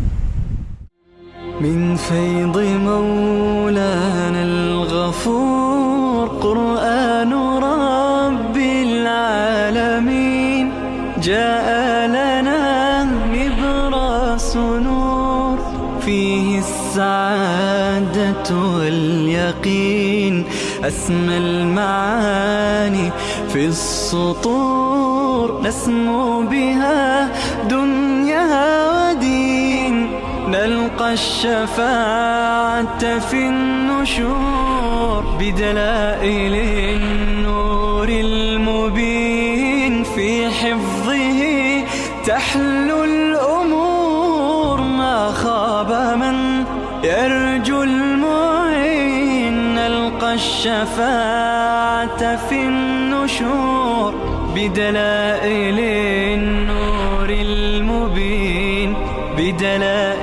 من فیض مولانا الغفور قرآن رب العالمین جاء لنا نبراس نور فيه السعادة واليقين أسمى المعاني في السطور نسمو بها دنيا ودين نلقى الشفاعة في النشور بدلائل النور المبين في حفظه تحلو الأمور ما خاب من يرجو المعين نلقى الشفاعة في النشور بدلائل النور المبين بدلائل